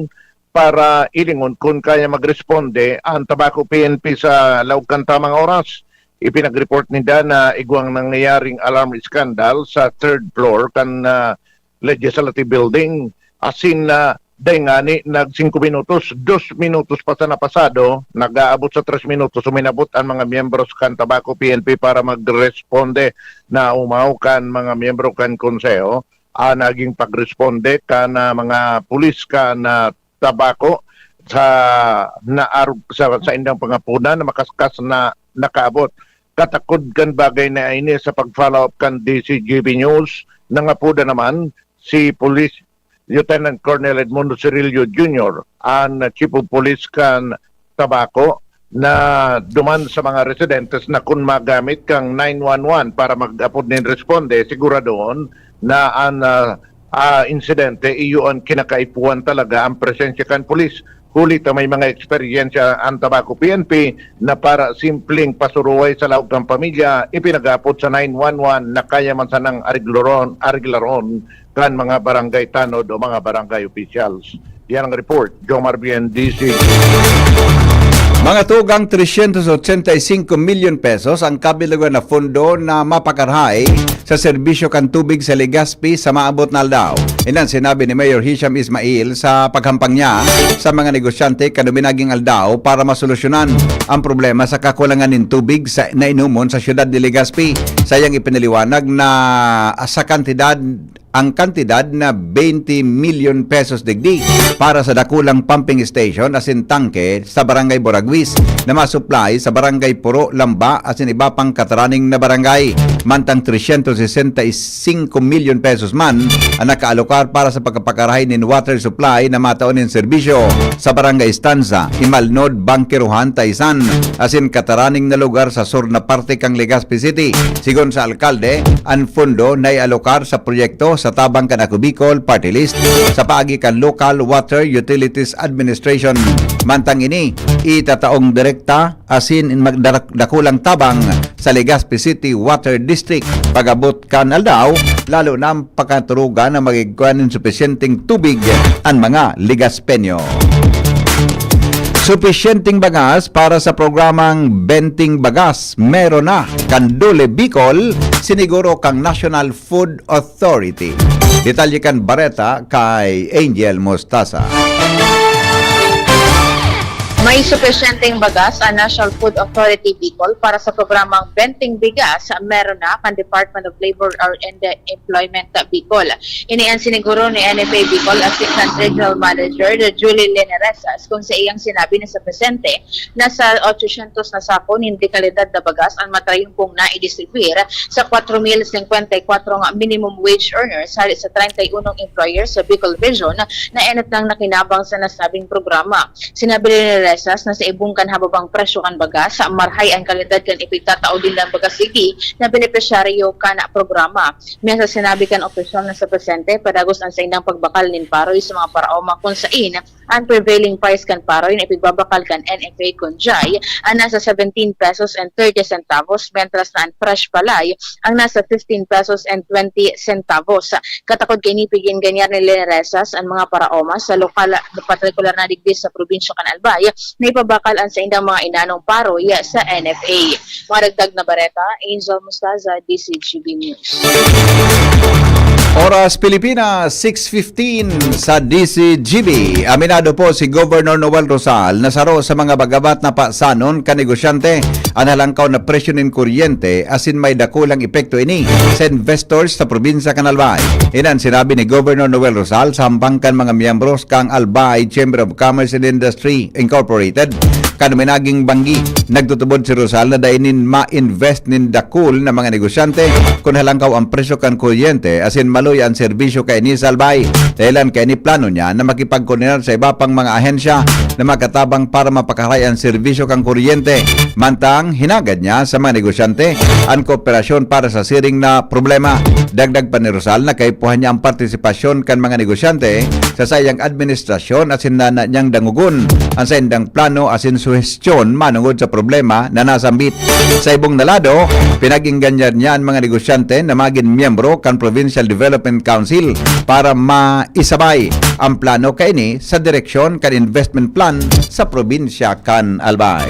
para hilingon kun kaya magresponde an Tabaco P N P sa laog kan tamang oras. Ipinag-report ninda na igwang nangyayaring alarm scandal sa third floor kan ah, Legislative Building. Asin na dai ngani nag singko minutos, dos minutos pa sana pasado, nag-aabot sa tres minutos, uminabot an mga miyembros kan Tabaco P N P para magresponde. Naumaw kan mga miyembro kan Konseho an naging pagresponde kan ah, mga pulis kan ah, Tabaco sa naarog sa, sa indang pangapodan na makaskas na nakaabot. Katakod kan bagay na ini sa pag-follow up kan D C G B News, nangapoda naman si Police Lieutenant Colonel Edmundo Cirillo Junior, an Chief of Police kan Tabaco, na duman sa mga residentes na kun magamit kang nine one one para mag-apod nin responde, siguradoon na an ah, ah, insidente iyo an kinakaipuhan talaga, ang presensya kan pulis. Huli ta may mga eksperyensya an Tabaco P N P na para simpleng pasuruhay sa laog kan pamilya, ipinag-apod sa nine one one na kaya man sanang arigloron, ariglaron kan mga barangay tanod o mga barangay officials. Yan ang report, Jomar Bien, D C. Mga tugang, trescientos ochenta y cinco milyon pesos ang kabilugan na pondo na mapakarahay sa serbisyo kan tubig sa Legazpi sa maabot na aldaw. Inan sinabi ni Mayor Hisham Ismail sa paghampang niya sa mga negosyante kan ubing aldaw para masolusyonan ang problema sa kakulangan nin tubig sa nainomon sa siyudad ni Legazpi. Sayang ipinaliwanag na sa kantidad ang kantidad na twenty milyon pesos digdi para sa dakulang pumping station asin tangke sa Barangay Boragwis na masuplay sa Barangay Puro, Lamba asin iba pang kataraning na barangay. Mantang trescientos sesenta y cinco milyon pesos man ang nakaalokar para sa pagpapakarahay nin water supply na matao nin serbisyo sa Barangay Estanza, Imalnod, Bangkerohan, Taisan asin kataraning na lugar sa sur na parte kan Legazpi City. Sigon sa alkalde, an pondo naialokar sa proyekto sa tabang kan Ako Bicol Party List sa paagi kan Local Water Utilities Administration. Mantang ini, itataong direkta asin in magdarak-, dakulang tabang sa Legazpi City Water District pag-abot kan aldaw, lalo na ang pakaturugan na magigkuan nin supisyenteng tubig an mga Legazpeño. Supisyenteng bagas para sa programang Benting Bagas meron na kan DOLE Bicol, siniguro kan National Food Authority. Detalye kan bareta kay Angel Mostaza. May supisyenteng bagas ang National Food Authority Bicol para sa programang Benting Bigas meron na kan Department of Labor and Employment Bicol. Ini ang siniguro ni N F A Bicol Assistant Regional Manager Julie Leneresas kung sa iyang sinabi na sa presente, nasa ochosyentos na sako nin dekalidad na bagas ang matrayumpong naidistribuyir sa kwatro mil singkwenta y kwatro nga minimum wage earners hali sa treinta y uno employers sa Bicol Region na enot nang nakinabang sa nasabing programa. Sinabi ni Renaresas na sa ibong kan hababang presyo kan bagas, marhay an kalidad kan ipigtatao nindang bagas digdi na benepisyaryo kan programa. May sa sinabi kan opisyal na sa presente, padagos an saindang pagbakal nin paroy sa mga paraoma kun sain an prevailing price kan paroy na ipigbabakal kan N F A kun dai an nasa seventeen pesos and thirty centavos, mentras na an fresh palay ang nasa fifteen pesos and twenty centavos. Katakod kaini, pigin ganyan ni Renaresas an mga paraoma sa lokal, partikular na digdi sa probinsya kan Albay, na ipabakal an saindang mga inanong paroy sa N F A. Mga dagdag na bareta, Angel Mustaza, D C G B News. Oras Pilipinas, six fifteen sa D C G B. Aminado po si Governor Noel Rosal na saro sa mga bagabat na pasanon kan negosyante an halangkaw na presyo nin kuryente, asin may dakulang epekto ini sa investors sa probinsya kan Albay. Iyan an sinabi ni Governor Noel Rosal sa hambang kan mga miyembros kan Albay Chamber of Commerce and Industry Incorporated. Kan minaging banggi, nagtutubod si Rosal na dai nin ma-invest nin dakul na mga negosyante kun halangkaw an presyo kan kuryente asin maluya an serbisyo kaini sa Albay. Dahelan kaini, plano niya na makipagkoordinar sa iba pang mga ahensya na makatabang para mapakaharay an serbisyo kan kuryente. Mantang hinagad niya sa mga negosyante an kooperasyon para sa siring na problema. Dagdag pa ni Rosal na kaipuhan niya an partisipasyon kan mga negosyante sa saiyang administrasyon asin nana niyang dangogon an saindang plano asin suhestyon manongod sa problema na nasambit. Sa ibong na lado, pinag-ingganyar niya an mga negosyante na magin miyembro kan Provincial Development Council para maisabay an plano kaini sa direksyon kan investment plan sa probinsya kan Albay.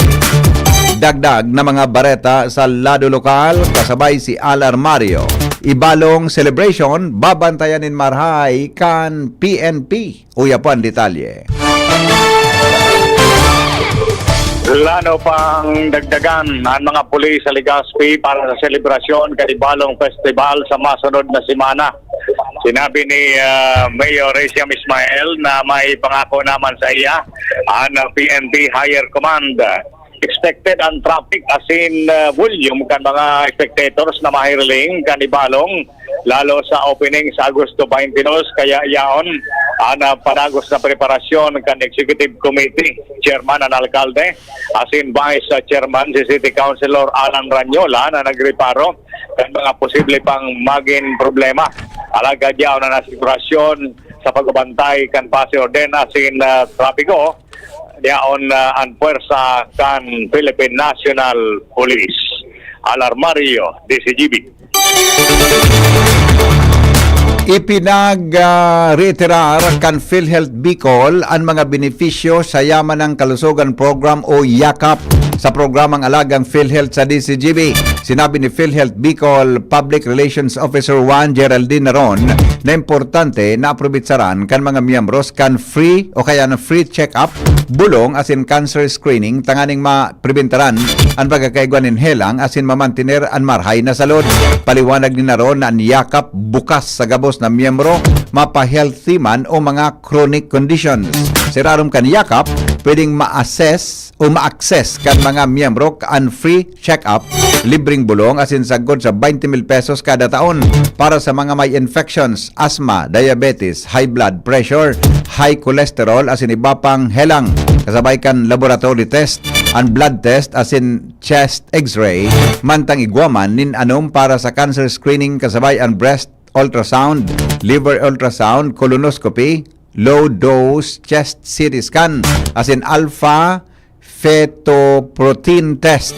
Dagdag na mga bareta sa lado lokal, kasabay si Al Armario. Ibalong celebration, babantayan nin marhay kan P N P. Uya po an detalye. Plano pang dagdagan an mga pulis sa Legazpi para sa selebrasyon kan Ibalong Festival sa masunod na semana. Sinabi ni, ah, Mayor Raysiam Ismael na may pangako naman sa iya an, ah, P N P Higher Command. Expected an traffic asin, ah, volume kan mga spectators na mahiriling kan Ibalong, lalo sa opening sa Agosto twenty-two, kaya yaon an, ah, padagos na preparasyon kan Executive Committee Chairman an alkalde asin Vice Chairman si City Councilor Alan Ranyola na nagreparo kan mga posible pang magin problema. Alagad yaon an asigurasyon sa pagbantay kan pasi orden asin, ah, trapiko, yaon, ah, an pwersa kan Philippine National Police. Al Armario, D C G B. Ipinag, ah, reiterar kan PhilHealth Bicol an mga benepisyo sa Yaman ng Kalusugan Program o yakap sa programang alagang PhilHealth sa D C G B. Sinabi ni PhilHealth Bicol Public Relations Officer one Geraldine Naron na importante na aprobitsaran kan mga miyembros kan free o kaya na free check-up, bulong asin cancer screening tanganing ma- prebentaran an pagkakaigwa nin helang asin mamantener an marhay na salud. Paliwanag ni Naron na an yakap bukas sa gabos na miyembro, mapa-healthy man o mga chronic conditions. Sa irarom kan yakap, pwedeng ma-assess o ma-access kan mga miyembro an free check-up, libreng bulong asin sagkod sa twenty mil pesos kada taon para sa mga may infections, asthma, diabetes, high blood pressure, high cholesterol asin iba pang helang, kasabay kan laboratory test, an blood test asin chest X-ray, mantang igwa man nin anom para sa cancer screening kasabay an breast ultrasound, liver ultrasound, colonoscopy, low dose chest C T scan, asin alpha fetoprotein test.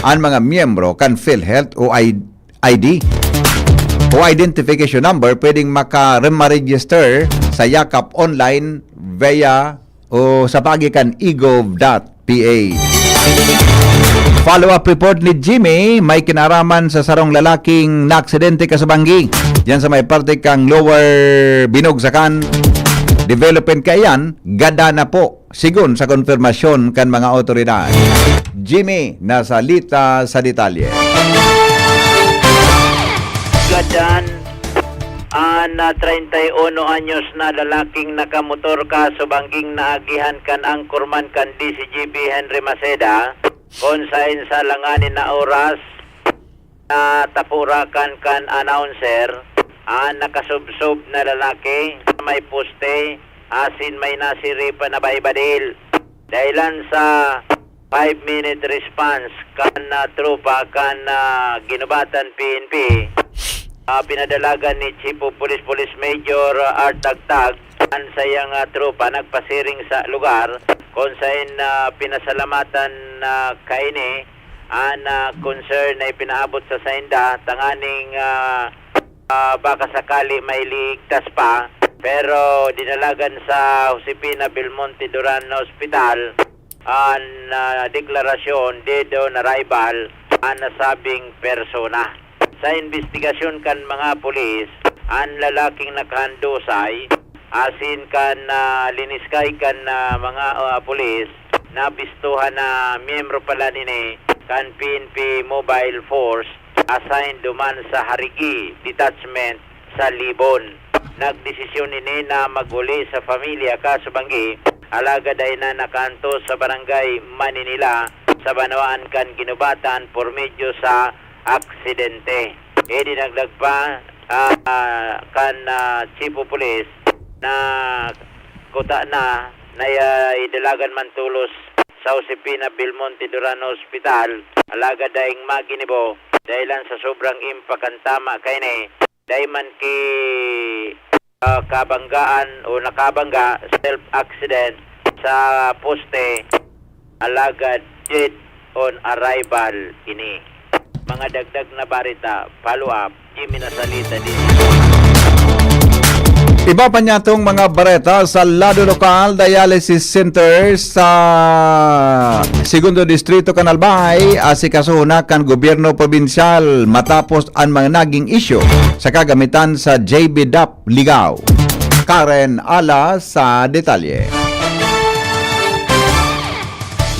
An mga miyembro kan PhilHealth o I-, I D o identification number pwedeng maka-, ma-register sa yakap online via o sa paagi kan e gov dot P H. Follow-up report ni Jimmy, may kinaraman sa sarong lalaking naaksidente kasubanggi diyan sa may parte kang Lower Binogsakan. Development kaiyan, gada na po, sigon sa konfirmasyon kan mga awtoridad. Jimmy, nasalita sa detalye. Gadan, an, ah, treinta y uno anyos na lalaking nakamotor kasubanggi naagihan kan anchorman kan D C G B Henry Maceda, kun saen sa alanganin na oras, natapurakan kan announcer an nakasubsob na lalaki sa may poste asin may nasiripan na bahibadil. Dahilan sa five-minute response kan, ah, tropa kan, ah, Guinobatan P N P, ah, pinadalagan ni Chief of Police, Police Major, ah, Art Tagtag, an saiyang, ah, tropa nagpasiring sa lugar, kung saen, ah, pinasalamatan, ah, kaini an, ah, concern na ipinaabot sa sainda tanganing, ah, ah, baka sakali mailigtas pa, pero dinalagan sa Josefina Belmonte Duran Hospital an, ah, deklarasyon dead on arrival an nasabing persona. Sa imbestigasyon kan mga pulis, an lalaking nakahandusay asin kan, ah, liniskay kan, ah, mga, ah, pulis, nabistuhan na miyembro pala nini kan P N P Mobile Force assigned duman sa Harigi Detachment sa Libon. Nagdesisyon ini na mag-uli sa pamilya kasubanggi, alagad dai na nakaantos sa barangay Maninila sa banwaan kan Guinobatan por medyo sa aksidente. Idinagdag pa, ah, kan, ah, Chief of Police na kuta na, na, ah, idalagan man tolos sa Josefina Belmonte Duran Hospital, alagad daing maginibo, dahilan sa sobrang impact kan tama kaini, dai man ki, ah, kabanggaan o nakabangga, self-accident sa poste, alagad dead on arrival ini. Mga dagdag na bareta, follow up, Jimmy Nasalita din. Iba pa niya tong mga bareta sa lado lokal, dialysis center sa Segundo Distrito kan Albay, asikaso na kan gobyerno probinsyal matapos an mga naging isyu sa kagamitan sa J B dap Ligao. Karen Ala sa detalye.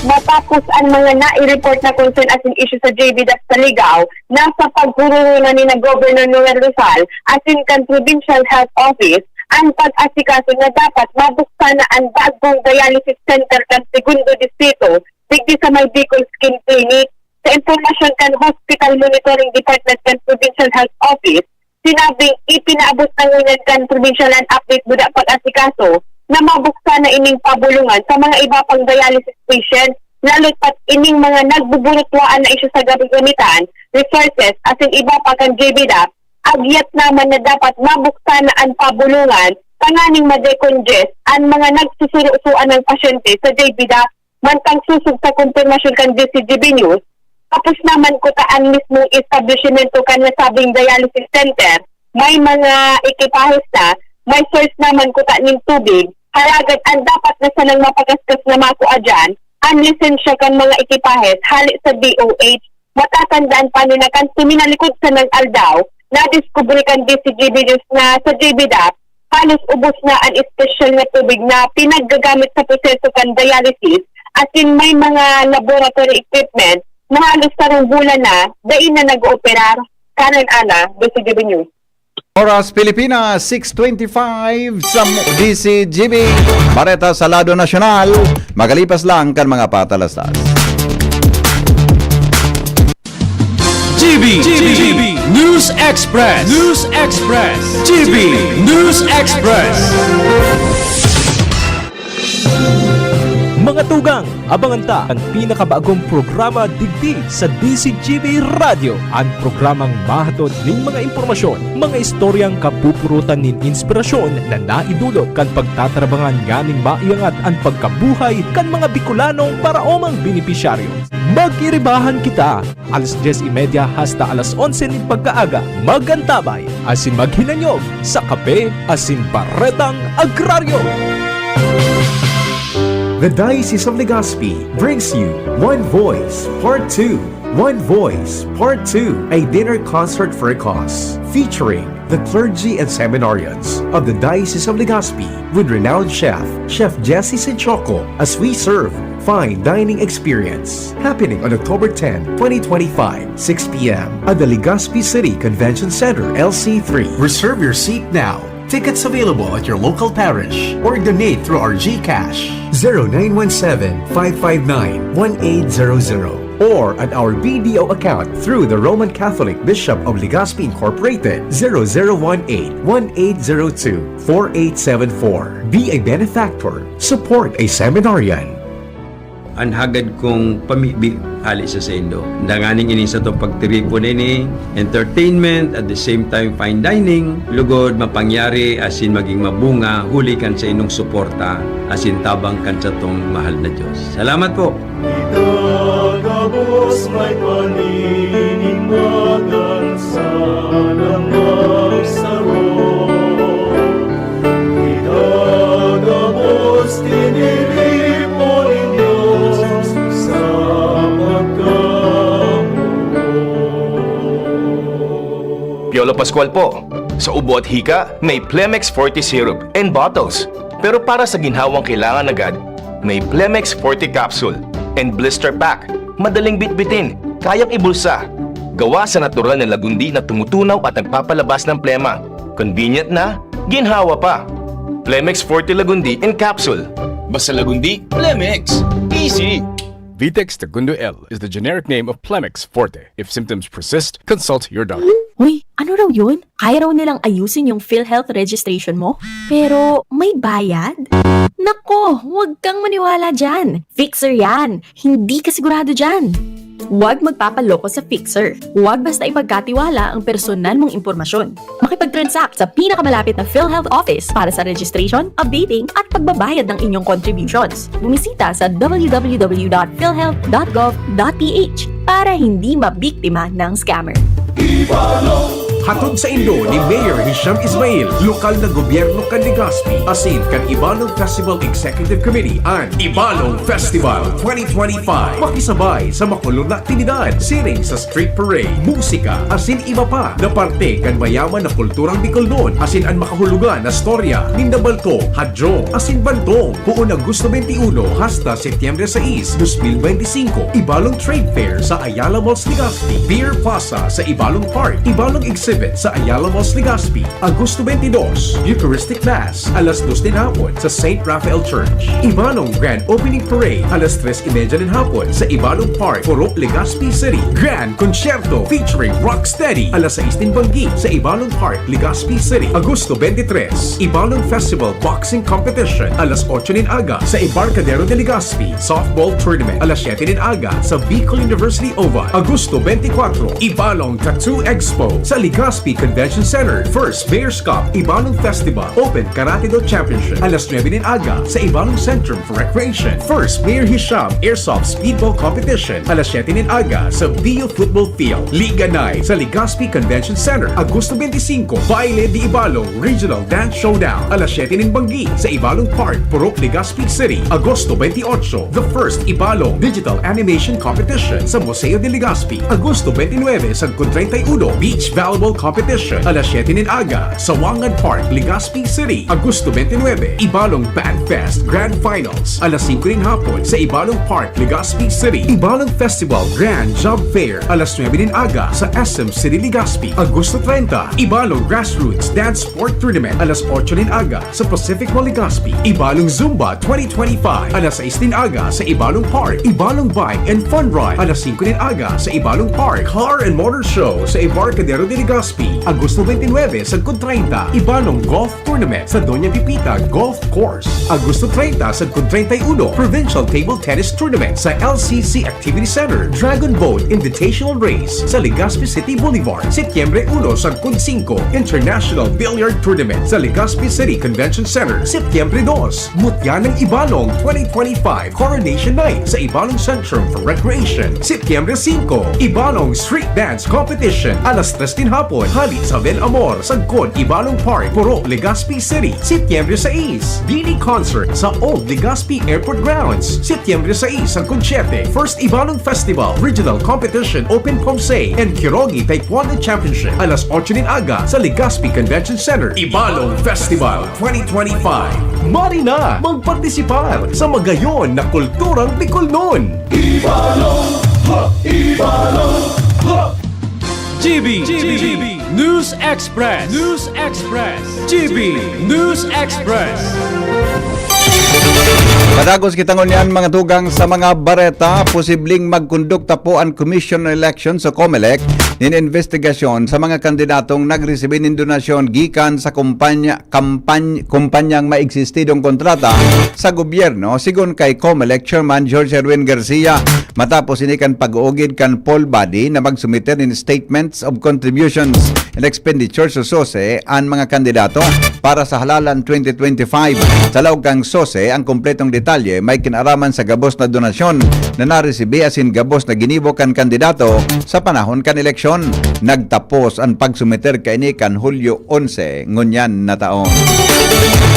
Matapos ang mga nai-report na concern asin issue sa J B dap sa Ligao, nasa paghururonan ni na Governor Noel Rosal asin kan Provincial Health Office ang pag-asikaso na dapat mabuksan na ang bagong dialysis center kan Segundo Distrito digdi sa may Bicol Skin Clinic. Sa impormasyon kan Hospital Monitoring Department kan Provincial Health Office, sinabing ipinaabot na ngunyan kan probinsyal an update buda pag-asikaso na mabuksan na ining pabulungan sa mga iba pang dialysis patient, lalo't pat ining mga nagbuburutuaan na isyu sa gagamitan, resources, asin iba pa kan J B dap, agyat naman na dapat mabuksan na an pabulungan tanganing ma-decongest an mga nagsusurusuan ng pasyente sa J B dap. Mantang sosog sa kumpirmasyon kan D C G B News, tapos naman kuta an mismong establisimento kan nasabing dialysis center, may mga ekipahes na, may source naman kuta nin tubig, alagad an dapat na sanang mapakaskas na makua diyan, an lisensya kan mga ekipahes hale sa D O H. Matatandaan pa nin na kan tuminalikod sanang aldaw, nadiskubre kan D C G B News na sa J B dap, halos ubos na an espesyal na tubig na pinaggagamit sa proseso kan dialysis, asin may mga laboratory equipment na halos sarong bulan na dai na nag-ooperar. Karen Ana, D C G B News. Oras Pilipinas, six twenty-five sa mo-, D C G B. Bareta sa lado nasyonal. Makalipas lang kan mga patalastas. G B, G B News Express, News Express, G B News Express. Mga tugang, abangan ta an pinakabagong programa digdi sa D C G B Radyo, an programang mahatod nin mga impormasyon, mga istoryang kapupurutan nin inspirasyon na naidulot kan pagtatarabangan nganing maiangat an pagkabuhay kan mga Bikolanong paraomang benepisyaryo. Mag-iribahan kita, alas dyes y media hasta alas onse nin pagkaaga. Mag-antabay asin maghinanyog sa Kape asin Baretang Agraryo. The Diocese of Legazpi brings you One Voice Part two. One Voice Part two, a dinner concert for a cause, featuring the clergy and seminarians of the Diocese of Legazpi with renowned chef, Chef Jesse Sinchoco, as we serve fine dining experience, happening on October ten, twenty twenty-five, six p m at the Legazpi City Convention Center, L C three. Reserve your seat now. Tickets available at your local parish or donate through our GCash, zero nine one seven, five five nine, one eight zero zero, or at our B D O account through the Roman Catholic Bishop of Legazpi Incorporated, zero zero one eight, one eight zero two, four eight seven four. Be a benefactor. Support a seminarian. an hagad kong pamibi hale sa saindo. Danganing ining satong pagtiripon ini, entertainment, at the same time fine dining, lugod mapangyari asin maging mabunga huli kan saindong suporta asin tabang kan satong mahal na Dios. Salamat po! Kita gabos may paninigmagan sa nang magsaro. Kita gabos tiniripo nin Dios sa pagkamuot. Piolo Pascual po. Sa ubo at hika, may Plemex Forte Syrup and bottles. Pero para sa ginhawang kailangan agad, may Plemex Forte Capsule and Blister Pack. Madaling bitbitin, kayang ibulsa. Gawa sa natural na lagundi na tumutunaw at nagpapalabas ng plema. Convenient na, ginhawa pa. Plemex Forte Lagundi in Capsule. Basta Lagundi, Plemex. Easy! Vitex Segundo L is the generic name of Plemex Forte. If symptoms persist, consult your doctor. Uy, ano raw yun? Kaya raw nilang ayusin yung PhilHealth registration mo? Pero may bayad? Nako, huwag kang maniwala dyan. Fixer yan. Hindi ka sigurado dyan. Huwag magpapaloko sa Fixer. Huwag basta ipagkatiwala ang personal mong impormasyon. Makipag-transact sa pinakamalapit na PhilHealth office para sa registration, updating, at pagbabayad ng inyong contributions. Bumisita sa w w w dot philhealth dot gov dot p h para hindi mabiktima ng scammer. Hatod saindo ni Mayor Hisham Ismail, lokal na gobyerno kan Legazpi, asin kan Ibalong Festival Executive Committee, an Ibalong Festival twenty twenty-five. Makisabay sa makulog na aktibidad, siring sa street parade, musika, asin iba pa na parte kan mayaman na kulturang Bicolnon, asin an makahulugan na storya nin Nabalto, Hadjong, asin Bantong. Poon Agosto twenty-one hasta Setyembre sais, dos mil benti singko, Ibalong Trade Fair sa Ayala Malls, Legazpi, Beer Plaza sa Ibalong Park, Ibalong Exhibit sa Ayala Malls, Legazpi, Agosto twenty-dos, Eucharistic Mass, alas dos nin hapon sa Saint Raphael Church. Ibalong Grand Opening Parade, alas tres y media nin hapon sa Ibalong Park, Purok Legazpi City. Grand Concierto featuring Rocksteady, alas sais nin banggi sa Ibalong Park, Legazpi City. Agosto twenty-three, Ibalong Festival Boxing Competition, alas otso nin aga sa Embarcadero de Legazpi. Softball Tournament, alas siyete nin aga sa Bicol University Oval. Agosto twenty-four, Ibalong Tattoo Expo sa Legazpi Convention Center. First Mayor's Cup Ibalong Festival Open Karate Do Championship, alas nuebe nin aga sa Ibalong Centrum for Recreation. First Mayor Hisham Airsoft Speedball Competition, alas siyete nin aga sa Bio Football Field. Liga Night sa Legazpi Convention Center, Agosto twenty-five, Baile de Ibalong Regional Dance Showdown, alas siyete nin banggi sa Ibalong Park, Purok, Legazpi City. Agosto twenty-eight, The First Ibalong Digital Animation Competition sa Museo de Legazpi. Agosto twenty-nine, sagkod treinta y uno, Beach Volleyball Competition, alas siyete nin aga, sa Wangan Park, Legazpi City. Agosto twenty-nine, Ibalong Band Fest Grand Finals, alas singko nin hapon, sa Ibalong Park, Legazpi City. Ibalong Festival Grand Job Fair, alas nuebe nin aga, sa S M City, Legazpi. Agosto treinta, Ibalong Grassroots Dance Sport Tournament, alas otso nin aga, sa Pacific Mall, Legazpi. Ibalong Zumba twenty twenty-five, alas sais nin aga, sa Ibalong Park. Ibalong Bike and Fun Ride, alas singko nin aga, sa Ibalong Park. Car and Motor Show sa Embarcadero de Legazpi, Agosto twenty-nine, sagkod treinta. Ibalong Golf Tournament sa Doña Pepita Golf Course, Agosto treinta sagkod treinta y uno. Provincial Table Tennis Tournament sa L C C Activity Center. Dragon Boat Invitational Race sa Legazpi City Boulevard, Setyembre uno sagkod singko. International Billiard Tournament sa Legazpi City Convention Center, Setyembre dos. Mutya ng Ibalong twenty twenty-five Coronation Night sa Ibalong Centrum for Recreation, Setyembre singko. Ibalong Street Dance Competition, alas tres nin hapon, hale sa Bel Amor, sagkod Ibalong Park, Purok, Legazpi City, Setyembre sais. Bini Concert sa Old Legazpi Airport Grounds, Setyembre sais sagkod siyete. First Ibalong Festival Regional Competition Open Pomsey and Kirogi Taekwondo Championship, alas otso nin aga sa Legazpi Convention Center. Ibalong Festival twenty twenty-five. Mari na magpartisipar sa magayon na kulturang Bicolnon! Ibalong! Ha! Ibalong! Ha! G B, G B, News Express, News Express, G B News Express. Padagos kita ngunyan, mga tugang, sa mga bareta. Posibleng magkondukta po an Commission on Elections o COMELEC nin investigasyon sa mga kandidatong nagresibi nin donasyon gikan sa kumpanya, kampany-, kumpanyang may existidong kontrata sa gobyerno, sigon kay COMELEC Chairman George Erwin Garcia. Matapos ini kan pag-uugid kan poll body na magsumiter nin Statements of Contributions and Expenditures o SOSE an mga kandidato para sa halalan twenty twenty-five. Sa laog kan SOSE, ang kompletong detalye may kinaraman sa gabos na donasyon na naresibi asin gabos na ginibo kan kandidato sa panahon kan eleksyon. Nagtapos an pagsumiter kaini kan Hulyo onse ngunyan na taon.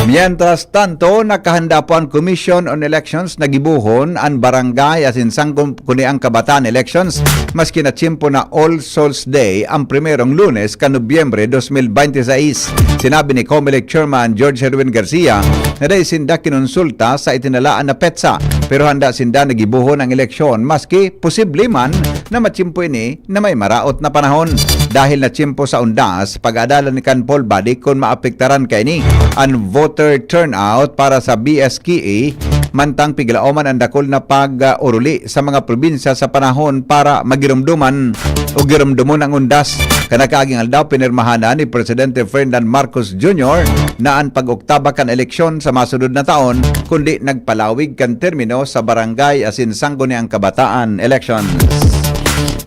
Mientras tanto, nakahanda po an Commission on Elections na gibohon an barangay asin sangko-, kuniang kabataan elections, maski na tiyempo na All Souls Day ang primerong Lunes kan Nobyembre dos mil bente seis. Sinabi ni COMELEC Chairman George Erwin Garcia na dai sinda kinonsulta sa itinalaan na petsa, pero handa sinda na gibohon ang eleksyon, maski posible man na matiyempo ini na may maraot na panahon. Dahil natiyempo sa undas, pag-adalan kan poll body kun maapektaran kaini an voter turnout para sa B S K E, mantang piglaoman an dakul na pag-uruli sa mga probinsya sa panahon para magiromdoman o giromdomon ang undas. Kan nakaaging aldaw, pinirmahanan ni Presidente Ferdinand Marcos Junior na an pag-oktaba kan eleksyon sa masunod na taon, kundi nagpalawig kan termino sa barangay asin sangguniang kabataan elections.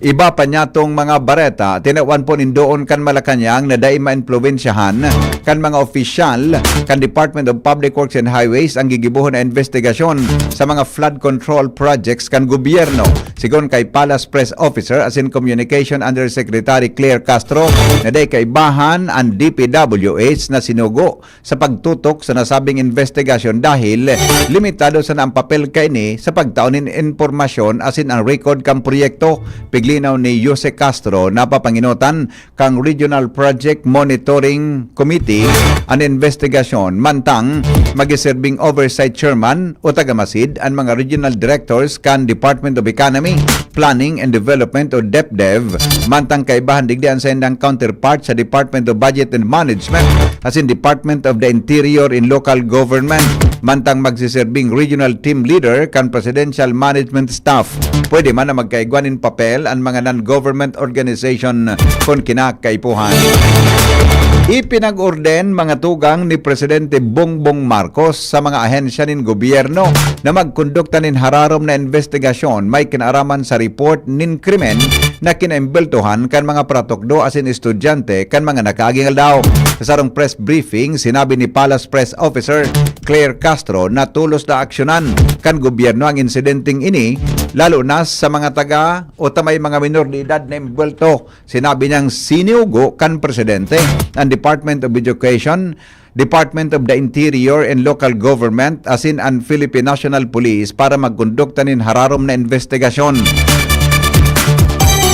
Iba pa niyatong mga bareta, tinawan po nin doon kan Malacañang na dai maimpluwensyahan kan mga opisyal kan Department of Public Works and Highways ang gigibohon na investigasyon sa mga flood control projects kan gobyerno. Sigon kay Palace Press Officer asin Communication Undersecretary Claire Castro na dai kaibahan an D P W H na sinugo sa pagtutok sa nasabing investigasyon dahil limitado sana ang papel kaini sa pagtao nin impormasyon asin ang record kan proyekto. Piglinaw ni Jose Castro na papangenotan kan Regional Project Monitoring Committee an investigasyon, mantang magiserbing oversight chairman o taga-MASEED an mga regional directors kan Department of Economy, Planning and Development o DepDev, mantang kaibahan digdi an saindang counterpart sa Department of Budget and Management asin Department of the Interior and Local Government, mantang magsiserbing regional team leader kan Presidential Management Staff. Pwede man na magkaigwa nin papel an mga non-government organization kun kinakaipuhan. Ipinag-orden, mga tugang, ni Presidente Bongbong Marcos sa mga ahensya nin gobyerno na magkondukta nin hararom na investigasyon may kinaraman sa report nin krimen na kinaimbeltohan kan mga paratukdo asin estudyante kan mga nakaaging aldaw. Sa sarong press briefing, sinabi ni Palace Press Officer Claire Castro na tolos na aksyonan kan gobyerno ang insidenteng ini, lalo na sa mga taga o ta may mga minor de edad na imbwelto. Sinabi niyang sinugo kan presidente ang Department of Education, Department of the Interior and Local Government asin an Philippine National Police para magkondukta nin hararom na investigasyon.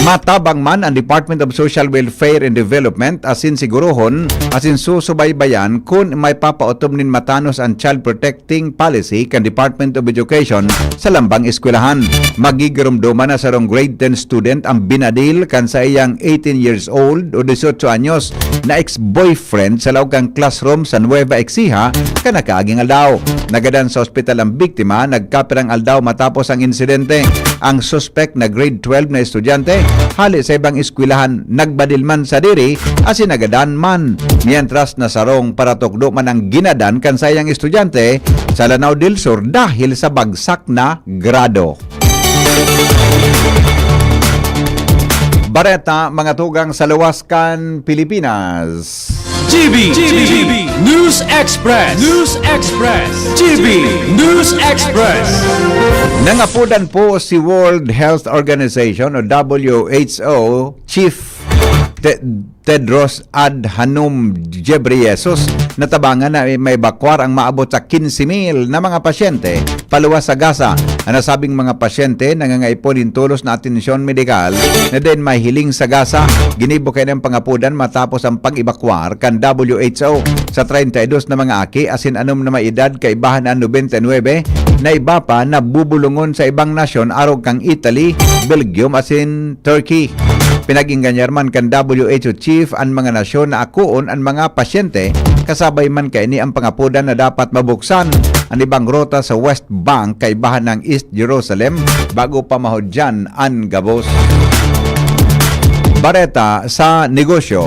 Matabang man ang Department of Social Welfare and Development asin sigurohon asin susubaybayan kun may papautom nin matanos an child protecting policy kan Department of Education sa lambang eskwelahan. Magigiromdoman na sarong grade ten student ang binadil kan saiyang eighteen years old o dieciocho anyos na ex-boyfriend sa laog kan classroom sa Nueva Ecija kan nakaaging aldaw. Nagadan sa ospital ang biktima nagkapirang aldaw matapos ang insidente. Ang suspek na grade twelve na estudyante hale sa ibang eskwelahan nagbadil man sadiri asin nagadan man, mientras na sarong paratukdo man ang ginadan kan saiyang estudyante sa Lanao del Sur dahil sa bagsak na grado. Bareta, mga tugang, sa luwas kan Pilipinas. G B, G B, News Express, News Express, G B News Express. Nangapodan po si World Health Organization o W H O Chief Te-, Tedros Adhanom Ghebreyesus na tabangan na maibakwar ang maabot sa quince mil na mga pasyente paluwas sa Gaza. An nasabing mga pasyente nangangaipo nin tolos na atensyon medikal na din mahiling sa Gaza. Ginibo kaini ang pangapodan matapos ang pag-ibakwar kan W H O sa treinta y dos na mga aki asin anom na may edad, kaibahan an nobenta y nuebe na iba pa nabubulungon sa ibang nasyon arog kan Italy, Belgium asin Turkey. Pinag-engganyar man kan W H O chief an mga nasyon na akoon an mga pasyente, kasabay man kaini ang pangapodan na dapat mabuksan An ibang ruta sa West Bank kaibahan ng East Jerusalem bago pa mahudyan an gabos. Bareta sa negosyo.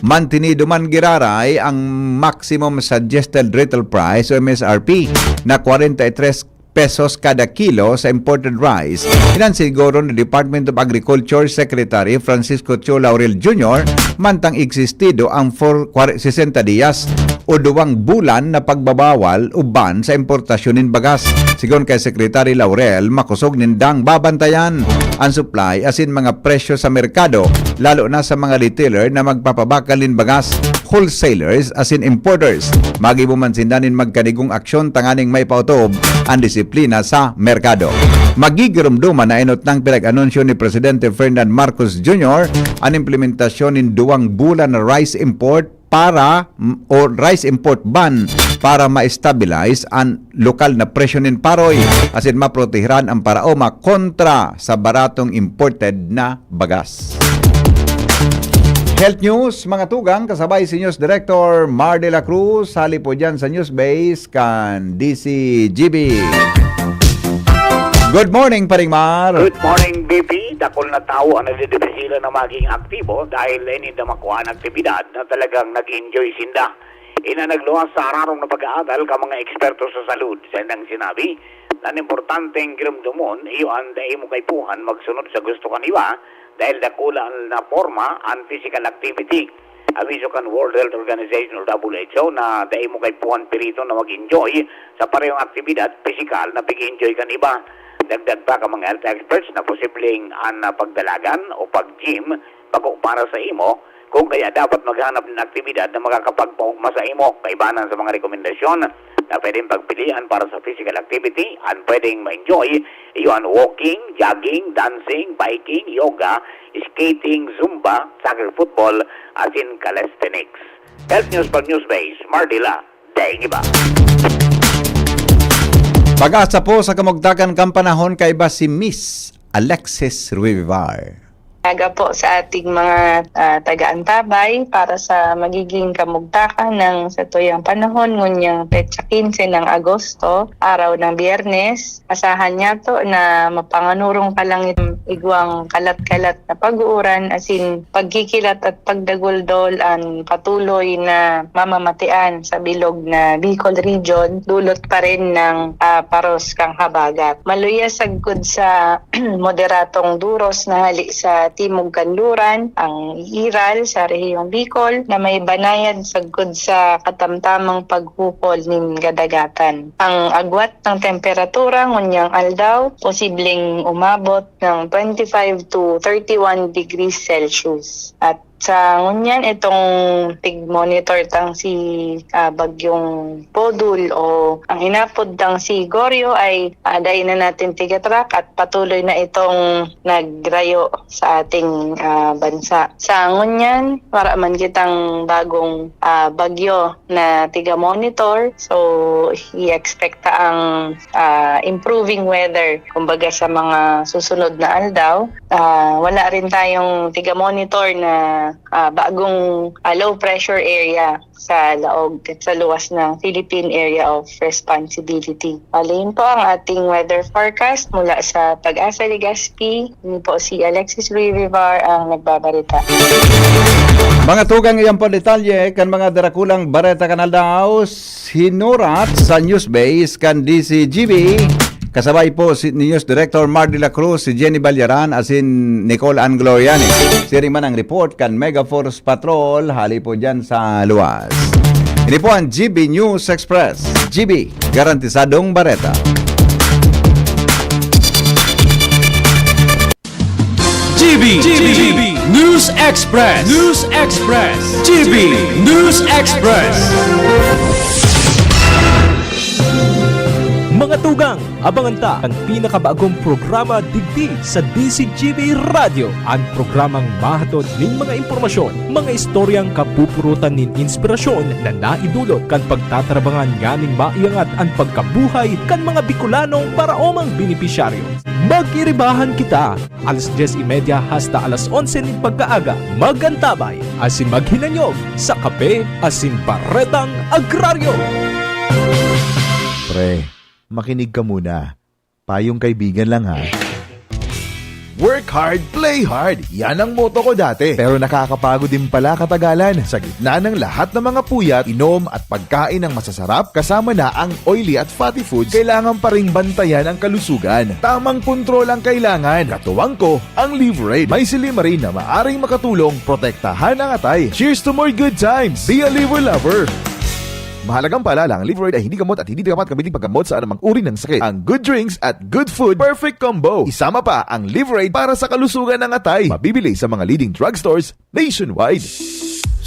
Mantinido man giraray ang maximum suggested retail price o M S R P na kwarenta y tres pesos kada kilo sa imported rice. Iyan siguro ni Department of Agriculture Secretary Francisco Cho Laurel Junior mantang existido ang for kwar-, sesenta diyas o duwang bulan na pagbabawal o ban sa importasyon nin bagas. Sigon kay Secretary Laurel, makosog nindang babantayan an supply asin mga presyo sa merkado, lalo na sa mga retailer na magpapabakal nin bagas, wholesalers asin importers. Magibo man sinda nin magkanigong aksyon tanganing maipaotob an disiplina sa merkado. Magigiromdoman na enot nang pinag-anunsyo ni Presidente Ferdinand Marcos Junior an implementasyon nin duwang bulan na rice import para, o rice import ban para ma-stabilize an lokal na presyo nin paroy asin maprotehiran ang paraoma kontra sa baratong imported na bagas. Health News, mga tugang, kasabay si News Director Mar de la Cruz, hali po dyan sa News Base kan D C G B. Good morning, Paring Mar. Good morning, B P. Dakul na tawo ang nagdidibisilan na maging aktibo dahil ini na makuha ang aktibidad na talagang nag-enjoy sinda. Ina nagluwas sa ararong na pag-aadal ka mga eksperto sa salud. Sa indang sinabi, na importanteng giromdomon, iyo an dai mo kaipuhan magsunod sa gusto kan iba, dahil dakula na porma an physical activity. Abiso kan World Health Organization o W H O na dai mo kaipuhan pirito na mag-enjoy sa parehong aktibidad pisikal na pig-enjoy kan iba. Dagdag pa ka mga health experts na posibleng an, ah, pagdalagan o pag-gym bako para sa imo, kung kaya dapat maghanap ng aktibidad na makakapagpaugma sa imo, kaibanan sa mga rekomendasyon na pwedeng pagpilian para sa physical activity, an pwedeng ma-enjoy, iyo an walking, jogging, dancing, biking, yoga, skating, zumba, soccer, football, asin calisthenics. Health News pag Newsbase, Mardila, daing iba. Pag-asa po sa kamugtakan kan panahon kaiba si Miss Alexis Ruibar. Aga po sa ating mga, ah, taga-antabay para sa magiging kamugtakan ng satuyang panahon, ngunyang petsa quince ng Agosto, araw ng Biyernes. Asahan niyato na mapanganurong pa lang itong igwang kalat-kalat na pag-uuran, asin pagkikilat at pagdaguldol an patuloy na mamamatian sa bilog na Bicol Region, dulot pa rin ng, ah, paros kang habagat. Maluya sagkod sa moderatong duros na hali sa Timog Kanluran, ang iiral sa rehiyong Bicol na may banayad sagkod sa katamtamang paghukol nin kadagatan. Ang agwat ng temperatura ngunyang aldaw posibleng umabot ng twenty-five to thirty-one degrees Celsius. At sa ngunyan, itong tig-monitor tang si, ah, Bagyong Bodul o ang inapod tang si Goryo ay, ah, dai na natin tigatrak at patuloy na itong nagrayo sa ating, ah, bansa. Sa ngunyan, wala man kitang bagong, ah, bagyo na tiga-monitor. So, i-expect ta ang, ah, improving weather, kumbaga, sa mga susunod na aldaw. Ah, wala rin tayong tiga-monitor na, ah, bagong, ah, low pressure area sa laog, sa luwas ng Philippine Area of Responsibility. Alin po ang ating weather forecast mula sa Pag-asa Legazpi. Ini po si Alexis Rivivar ang nagbabarita. Mga tugang, iyan po detalye kan mga darakulang bareta kan aldaw, hinurat sa Newsbase kan D C G B. Kasabay po si News Director Mar de la Cruz, si Jenny Ballaran, asin Nicole Angloriani. Siring man ang report kan Megaforce Patrol, hali po dyan sa luwas. Ini po ang G B News Express. G B, garantisadong bareta. G B, G B News Express. News Express. G B News Express. Mga tugang, abangan ta an pinakabagong programa digdi sa D C G B Radyo, an programang mahatod nin mga impormasyon, mga istoryang kapupurutan nin inspirasyon na naidulot kan pagtatrabangan nganing maiangat an pagkabuhay kan mga Bicolanong paraomang benepisyaryo. Magkiribahan kita alas dyes y media hasta alas onse nin pagkaaga. Mag-antabay asin maghinanyog sa Kape asin Baretang Agraryo. Eh, makinig ka muna. Payong kaibigan lang, ha. Work hard, play hard. Yan ang motto ko dati. Pero nakakapagod din pala katagalan. Sa gitna ng lahat ng mga puyat, inom at pagkain ng masasarap, kasama na ang oily at fatty foods, kailangan pa ring bantayan ang kalusugan. Tamang kontrol ang kailangan. Katuwang ko, ang Liverade. May silymarin na maaring makatulong protektahan ang atay. Cheers to more good times! Be a Liver Lover! Mahalagang paalala, ang Liverade ay hindi gamot at hindi dapat gamitin paggamot sa anumang uri ng sakit. Ang good drinks at good food, perfect combo. Isama pa ang Liverade para sa kalusugan ng atay. Mabibili sa mga leading drugstores nationwide.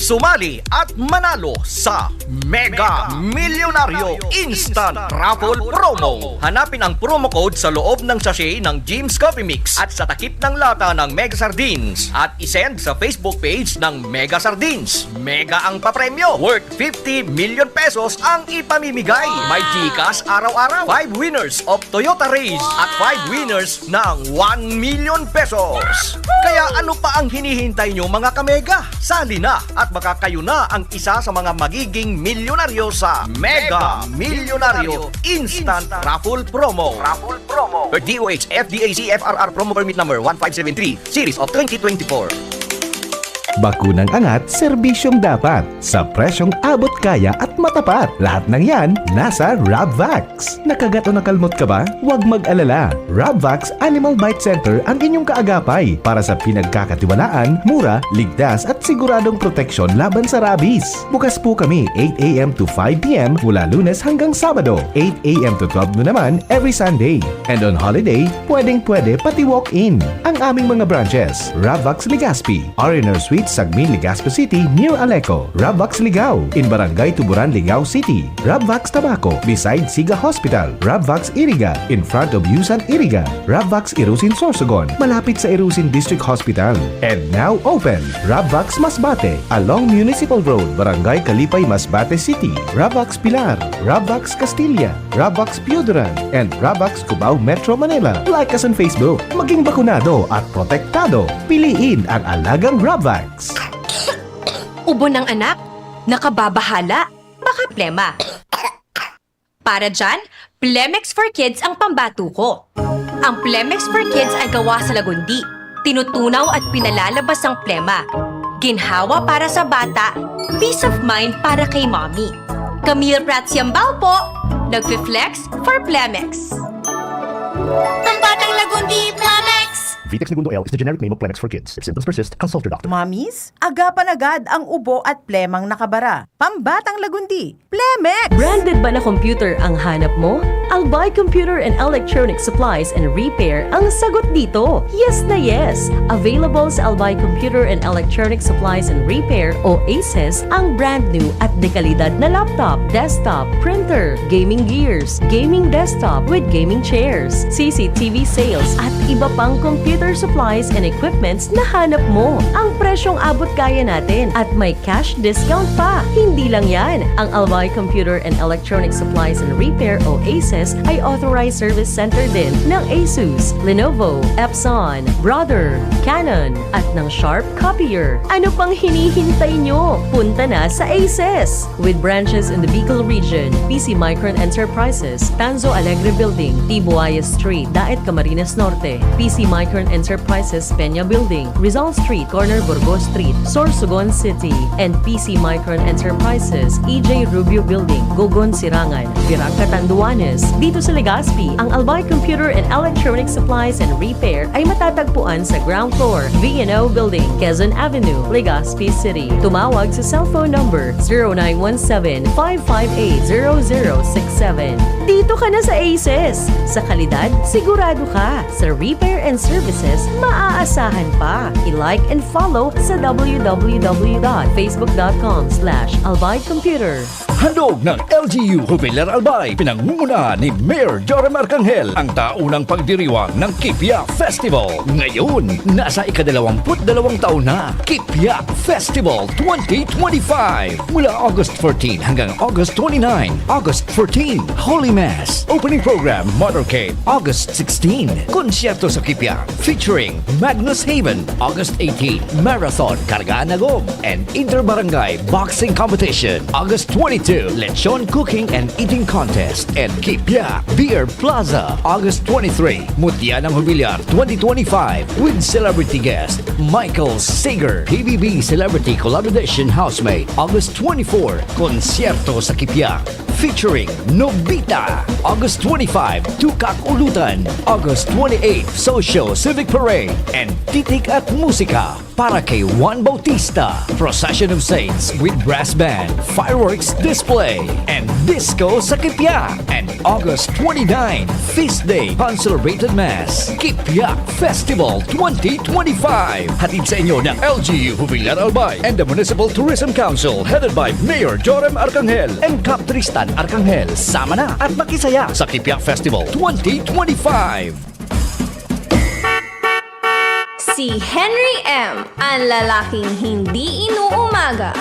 Sumali at manalo sa Mega Milyonaryo Instant Raffle Promo. Hanapin ang promo code sa loob ng sachet ng Jim's Coffee Mix at sa takip ng lata ng Mega Sardines at isend sa Facebook page ng Mega Sardines. Mega ang papremyo, worth fifty million pesos ang ipamimigay. May GCash araw-araw, five winners of Toyota Raize at five winners ng one million pesos. Kaya ano pa ang hinihintay nyo, mga kamega? Sali na at baka kayo na ang isa sa mga magiging milyonaryo sa Mega Milyonaryo Instant Raffle Promo. Raffle Promo. DOH FDAC FRR Promo Permit Number one five seven three, Series of twenty twenty-four. Bakunang angat, serbisyong dapat, sa presyong abot kaya at matapat. Lahat ng yan, nasa Rabvax. Nakagat o nakalmot ka ba? Huwag mag-alala. Rabvax Animal Bite Center ang inyong kaagapay para sa pinagkakatiwalaan, mura, ligtas at siguradong proteksyon laban sa rabies. Bukas po kami eight a.m. to five p.m. mula Lunes hanggang Sabado, eight a.m. to twelve noon naman every Sunday. And on holiday, pwedeng-pwede pati walk-in. Ang aming mga branches, Rabvax Legazpi, R and R Suite, Sagmin, Legazpi City, near Aleco, Rabvax Ligao, in Barangay Tuburan, Ligao City, Rabvax Tabaco, beside Siga Hospital, Rabvax Iriga, in front of Yusan Iriga, Rabvax Irusin Sorsogon, malapit sa Irusin District Hospital. And now open, Rabvax Masbate, along Municipal Road, Barangay Kalipay, Masbate City, Rabvax Pilar, Rabvax Castilla, Rabvax Pioduran, and Rabvax Cubao, Metro Manila. Like us on Facebook. Maging bakunado at protektado. Piliin ang alagang Rabvax. Ubo ng anak? Nakababahala? Baka plema. Para dyan, Plemex for Kids ang pambato ko. Ang Plemex for Kids ay gawa sa lagundi. Tinutunaw at pinalalabas ang plema. Ginhawa para sa bata, peace of mind para kay mommy. Camille Prats Yambao po, nagfi-flex for Plemex. Pambatang Lagundi, Plemex! Vitex Negundo L is the generic name of Plemex for kids. If symptoms persist, consult your doctor. Mommies, aga pa nagad ang ubo at plemang nakabara. Pambatang Lagundi, Plemex! Branded ba na computer ang hanap mo? Albay Computer and Electronic Supplies and Repair ang sagot dito. Yes na yes! Available sa Albay Computer and Electronic Supplies and Repair o ACES ang brand new at dekalidad na laptop, desktop, printer, gaming gears, gaming desktop with gaming chairs, CCTV sales at iba pang computer supplies and equipments na hanap mo. Ang presyong abot kaya natin at may cash discount pa. Hindi lang yan, ang Albay Computer and Electronic Supplies and Repair o ACES ay authorized service center din ng Asus, Lenovo, Epson, Brother, Canon, at ng Sharp Copier. Ano pang hinihintay nyo? Punta na sa ACES! With branches in the Bicol region, PC Micron Enterprises, Tanzo Alegre Building, Tibuaya Street, Daet, Camarines Norte, PC Micron Enterprises Peña Building, Rizal Street, corner Burgos Street, Sorsogon City, and PC Micron Enterprises, EJ Rubio Building, Gogon, Sirangan, Virac, Catanduanes. Dito sa Legazpi, ang Albay Computer and Electronic Supplies and Repair ay matatagpuan sa ground floor, V and O Building, Quezon Avenue, Legazpi City. Tumawag sa cellphone number zero nine one seven, five five eight, zero zero six seven. Dito ka na sa ACES! Sa kalidad, sigurado ka! Sa repair and services, maaasahan pa. I-like and follow sa w w w dot facebook dot com slash albay computer. Handog ng L G U Jubilar Albay, pinangungunahan ni Mayor Joram Arcangel, ang taunang pagdiriwang ng Kipia Festival. Ngayon, nasa ikadalawamput dalawang taon na, Kipia Festival twenty twenty-five. Mula August fourteen hanggang August twenty-nine, August fourteen, Holy Mass, opening program, motorcade, August sixteen, konsyerto sa Kipia, featuring Magnus Haven, August eighteen, Marathon, Kargaan Agom, and Inter-Barangay Boxing Competition, August twenty-two, Lechon Cooking and Eating Contest and Kipyak Beer Plaza, August twenty-three, Mutya ng Jubilar twenty twenty-five, with celebrity guest Michael Sager, P B B Celebrity Collaboration Housemate, August twenty-four, Konsierto sa Kipyak, featuring Nobita, August twenty-five, Tukak Ulutan, August twenty-eight, Social Civic Parade, and Titik at Musika para kay Juan Bautista, Procession of Saints with Brass Band, Fireworks Display, and Disco sa Kipyak. And August twenty-nine, Feast Day, Consecrated Mass, Kipyak Festival twenty twenty-five. Hatid sa inyo ng L G U Jubilar Albay and the Municipal Tourism Council, headed by Mayor Joram Arcangel and Cap Tristan Arcangel. Sama na at makisaya sa Kipyak Festival twenty twenty-five. Si Henry M, ang lalaking hindi inuumaga.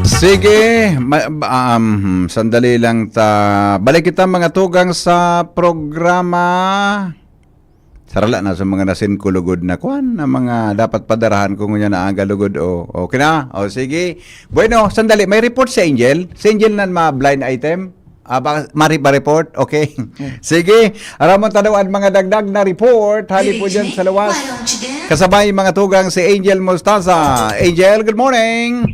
Sige, ma- um, sandali lang ta. Balik kita, mga tugang, sa programa. Sarala na sa mga nasin ko lugod na kwan, na mga dapat padarahan ko ngunyan na aga lugod. O, okay na? O, sige. Bueno, sandali. May report si Angel. Si Angel na ma-blind item. Ah, ba, mari ba report? Okay. Sige. Aramon tanaw ang mga dagdag na report. Hali po dyan sa luwas. Kasabay mga tugang si Angel Mostaza. Angel, good morning.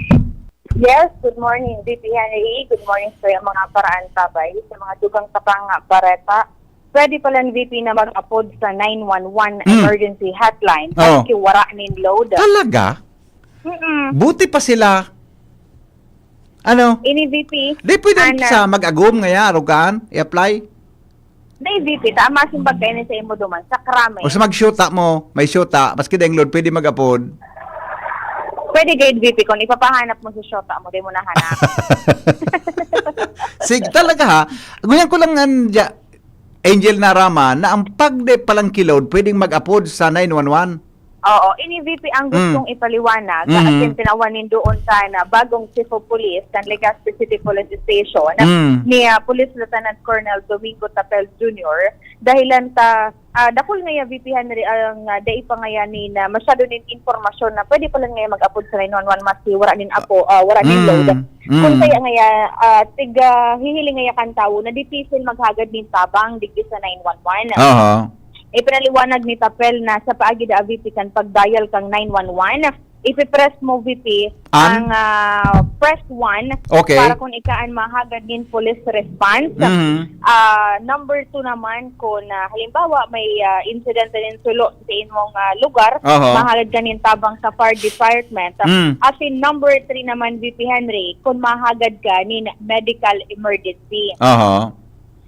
Yes, good morning, V P Henry. Good morning sa mga paraan tabay, sa mga dugang tapang bareta. Pwede pala ni V P na mag-apod sa nine one one Mm. emergency hotline. Oh. Kasi wara nin load. Talaga? Mm-mm. Buti pa sila. Ano? Ini V P, Di pwede Ana. Sa mag-agom ngaya, arugaan, i-apply? Dai V P, ta, masimbag kayo ni sa imo duman, sa krami. O sa mag-shoota mo, may shoota, maski dayong load, pwede mag-apod. Pwede gayud V P kung ipapahanap mo sa shota mo, di mo nahanap. Sige, talaga ha. Ngunyan ko lang nga, Angel Narama, na ang pagde palang kiload, pwedeng mag-apod sa nine one one. Oo, ini V P ang gustong ipaliwanag Mm. at yung tinawan nin doon sa na bagong Chief of Police kan Legazpi City Police Station Mm. ni ah, Police Lieutenant Colonel Domingo Tapel Junior dahilan ta ah, dakul ngaya V P Henry ang ah, dai pa ngaya ni na masyado nin impormasyon na pwede pala ngaya mag-apod sa nine one one maski wala nin apo, ah, wala nin Mm. load. Mm. Kung kaya ngaya ah, tiga hihiling ngaya kan tawo na difícil maghagad nin tabang digdi sa nine one one. Aha. Ipinaliwanag ni Tapel na sa paagi da V P kan pag-dial kang nine one one, ipipress mo V P An? ang ah, press one Okay. para kung ikaan mahagad nin police response. Mhm. Ah, number two naman, kung ah, halimbawa may ah, insidente nin sulo sa imong ah, lugar, Aha. mahagad ka nin tabang sa fire department. Mm. Asin number three naman, V P Henry, kung mahagad ka nin medical emergency. Aha.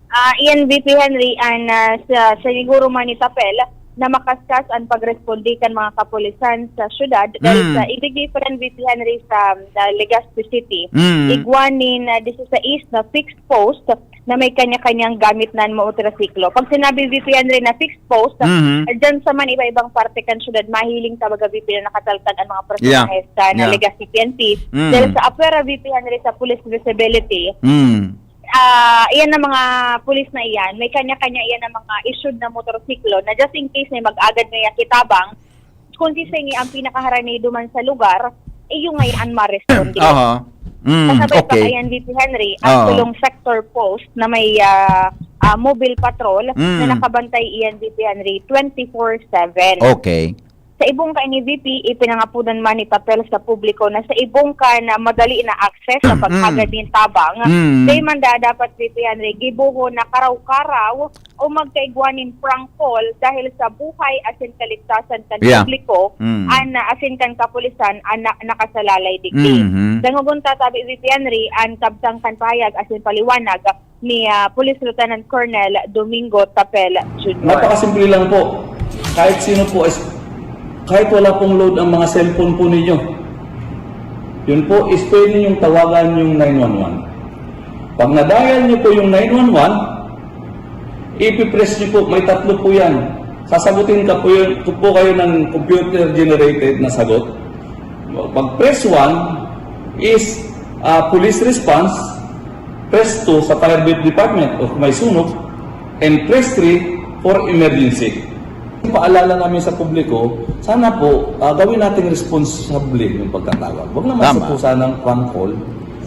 Ah, iyan, V P Henry, an ah, sa, sa siguro man ni Tapel na makaskas an pagresponde kan mga kapulisan sa syudad dahil Mm. sa ibig different, V P Henry, sa, sa Legazpi City. Mm. Igwa nin ah, disisais na fixed post na may kanya-kanyang gamit na motorsiklo. Pag sinabi, V P Henry, na fixed post, Mhm. eh, dyan sa man iba-ibang parte kan syudad, mahiling sa baga, V P, na nakataltag ang mga Yeah. personahe sa na Yeah. Legazpi P N P. Mm. Dahil sa apera, V P Henry, sa police visibility, Mm. ah, iyan na mga pulis na iyan, may kanya-kanya iyan na mga issued na motorsiklo na just in case may mag-agad ngaya kitabang, kung sisingi ang pinakaharanido man sa lugar, iyo ngaya an ma-responde. Aha. Mm, Kasabay pa okay. Kayan V P Henry, ang Oo. tulong sector post na may ah, ah, mobile patrol Mm. na nakabantay iyan V P Henry twenty-four seven. Okay. Sa ibong ka ini V P, ipinangapudan man ni Tapel sa publiko na sa ibong ka na madali na access sa Mm. paghagad nin tabang, Mm. dai man da dapat V P Henry gibohon na karaw-karaw o magkaigwa nin prank call dahil sa buhay asin kaligtasan kan Yeah. publiko, Mm. an asin kan kapulisan an na- nakasalalay digdi. Mhm. Dangogon ta tabi, V P Henry, an kabtang kan pahayag asin paliwanag ni ah, Police Lieutenant Colonel Domingo Tapel Junior. Napakasimple lang po. Kahit sino po, is, kahit wala pong load ang mga cellphone po ninyo, yun po is pwede ninyong tawagan yung nine one one. Pag na-dial niyo po yung nine one one, ipipress niyo po, may tatlo po yan. Sasagutin ka po, yun, po kayo ng computer-generated na sagot. Pag press one is uh, police response, press two sa fire department o kung may sunog, and press three for emergency. Paalala namin sa publiko, Sana po, ah, gawin nating responsable yung pagtatawag. Huwag naman Tama. sa po sanang prank call.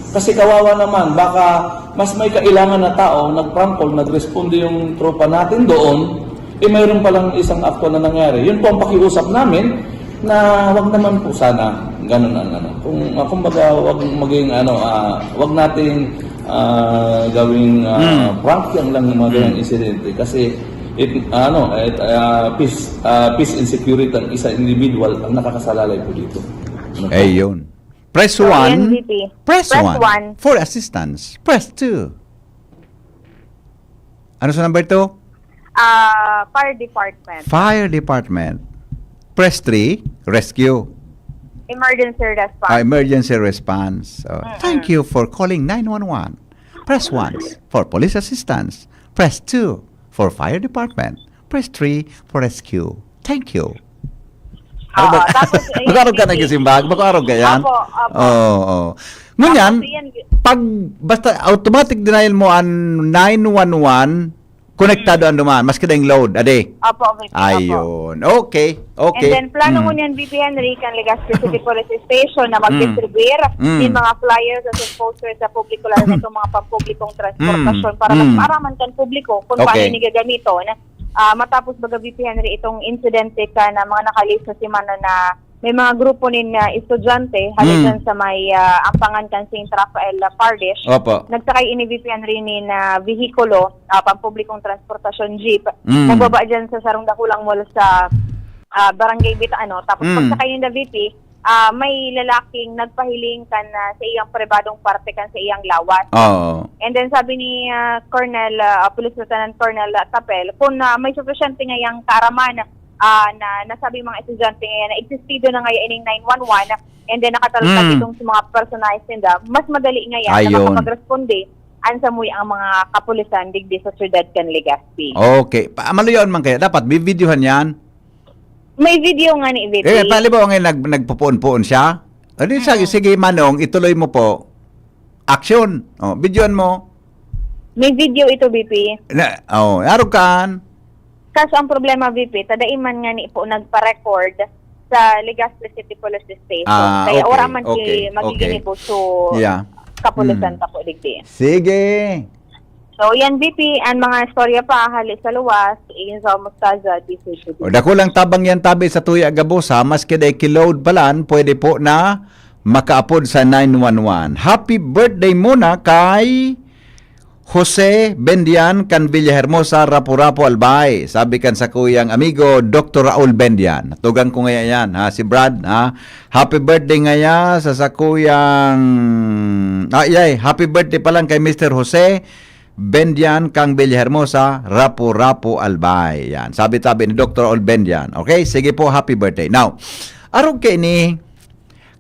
Kasi kawawa naman, baka mas may kailangan na tao, nag-prank call, nag-responde yung tropa natin doon, eh mayroon palang isang akto na nangyari. Yun po ang pakiusap namin na wag naman po sana ganun ang ano. Kung, ah, kumbaga, wag maging ano, ah, wag nating ah, gawing ah, Mm. prank yan lang yung mga ganyang Mm. insidente. Kasi it, ano, it, ah, peace, ah, peace and security ang isang individual ang nakakasalalay po dito. Ano po? Ayun. Press So, ayan, one. V P. Press Press one one. For assistance. Press two. Ano sa number two? Ah, fire department. Fire department. Press three. Rescue. Emergency response. Ah, emergency response. Oh, Mm-mm. Thank you for calling nine one one. Press one for police assistance. Press two for fire department. Press three for rescue. Thank you. Oo, tapos, ayun, Makaarog ka na sige. Gisimbag? Makaarog ka yan? Opo, opo. Oo. Oo. Ngunyan, Tapos, yan, gi- pag basta automatic denial mo ang nine one one, konektado ang duman, maski daing load, ade. Opo, V P, opo. Ayun. Okay. Okay. And then, plano Mm. ngunyan, V P Henry, kan Legazpi City Police Station na Mm. mag-distribute Mm. ng mga flyers at posters sa publiko, lalo na itong mga pampublikong transportasyon, Mm. para Mm. mas maaraman kan publiko kung paano Okay. ini gagamiton. Ah, matapos baga, V P Henry, itong insidente ka na mga nakalihis na semana na may mga grupo nin ah, estudyante, hali Mm. dyan sa may ah, Ampangan kan Saint Rafael ah, Parish, Opo. nagsakay ini, V P Henry, nin ah, vehikulo, ah, pampublikong transportasyon, jeep. Mm. Nagbaba dyan sa sarong dakulang mall sa ah, Barangay Bita, ano. Tapos Mm. pagsakay ninda, V P, ah, may lalaking nagpahiling kan ah, sa iyang pribadong parte kan sa iyang lawas. Oo. And then sabi ni ah, Colonel, ah, Police Lieutenant Colonel ah, Tapel, kung ah, may sufisyente ngayang kaaraman ah, na nasabing mga estudyante ngayon na existido na ngayon ining nine one one, and then nakatalutad Mm. itong sa mga personahe ninda, mas madali ngayon na Ayun. makapagresponde an samuya ang mga kapulisan digdi sa syudad kan Legazpi. Okay. Pa, maluyaon man kaya. Dapat, bibidyohan yan. May video nga ni V P. Eh, palibaw ngayon, nag, nagpupuon-puon siya. Ano yun, sa, Mm. sige, Manong, ituloy mo po. Action. Oh, videoan mo. May video ito, V P. Na, oh, arog kaan. Kaso ang problema, V P, tadaiman nga ni po nagpa-record sa Legazpi City Police Station. Ah, Kaya okay, wala man okay, si magiging okay. ibuso Yeah. kapulisan Mm. pa po digdi. Sige. So, yan, V P, ang mga istorya pa, hali sa luwas, iyon sa Mostaza, D C G. O, dakulang tabang yan, tabi sa tuya gabos, ha? Maski day kiload palan, pwede po na makaapod sa nine one one. Happy birthday muna kay Jose Bendian kan Villahermosa, Rapu-Rapu, Albay. Sabi kan sa kuyang amigo, Doktor Raul Bendian. Tugang ko ngaya yan, ha? Si Brad, ha? Happy birthday ngaya sa sakuyang... Ah, yay. Happy birthday pa lang kay Mister Jose Bendian kang Villahermosa, Rapu-Rapu, Albay. Yan. Sabi-tabi ni Doktor Raul Bendian. Okay? Sige po, happy birthday. Now, arog kay ni,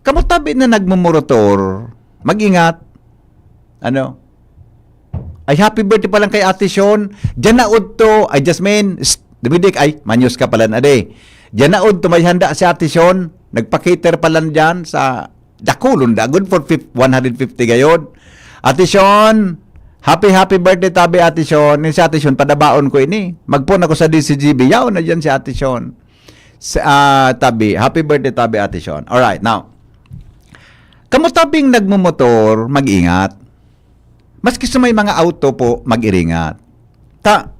kamo tabi na nagmumurator, mag-ingat. Ano? Ay, happy birthday pa lang kay Ate Sean. Diyan na udto. Ay, Jasmine. Shh, dumidik. Ay, manyos ka pala na, de. Diyan na udto. May handa si Ate Sean. Nagpa-cater pa lang dyan sa dakulon da. Good for fif-, one hundred fifty gayod. Ate Sean, happy, happy birthday tabi, Ate Sean. Ni si Ate Sean, padabaon ko ini. Magpon ako sa D C G B. Yaon na dyan si Ate Sean. Sa, ah, tabi. Happy birthday tabi, Ate Sean. Alright, now. Kamo tabing nagmumotor, mag-ingat. Maski sa may mga auto po, mag-iringat. Ta,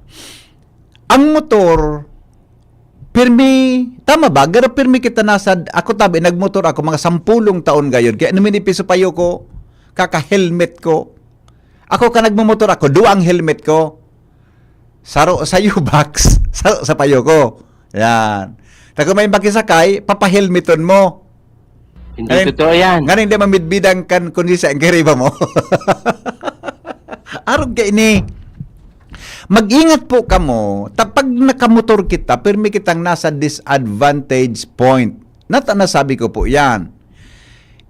ang motor, pirmi, tama ba? Garo pirmi kita nasa, ako tabi, nagmotor ako, mga sampulong taon gayod. Kaya numinipiso payo ko, kaka-helmet ko. Ako ka nagmumotor ako, duwa ang helmet ko. Saro sa U-Box, saro sa payo ko. Yan. Ta kung may makisakay, papahelmeton mo. Hindi totoo yan. Nganing di mamidbidan kan kung sisa ang kiriba mo. Arog ka ini. Mag-ingat po kamo. Ta pag nakamotor kita, pirmi kitang nasa disadvantage point. Nata nasabi ko po yan.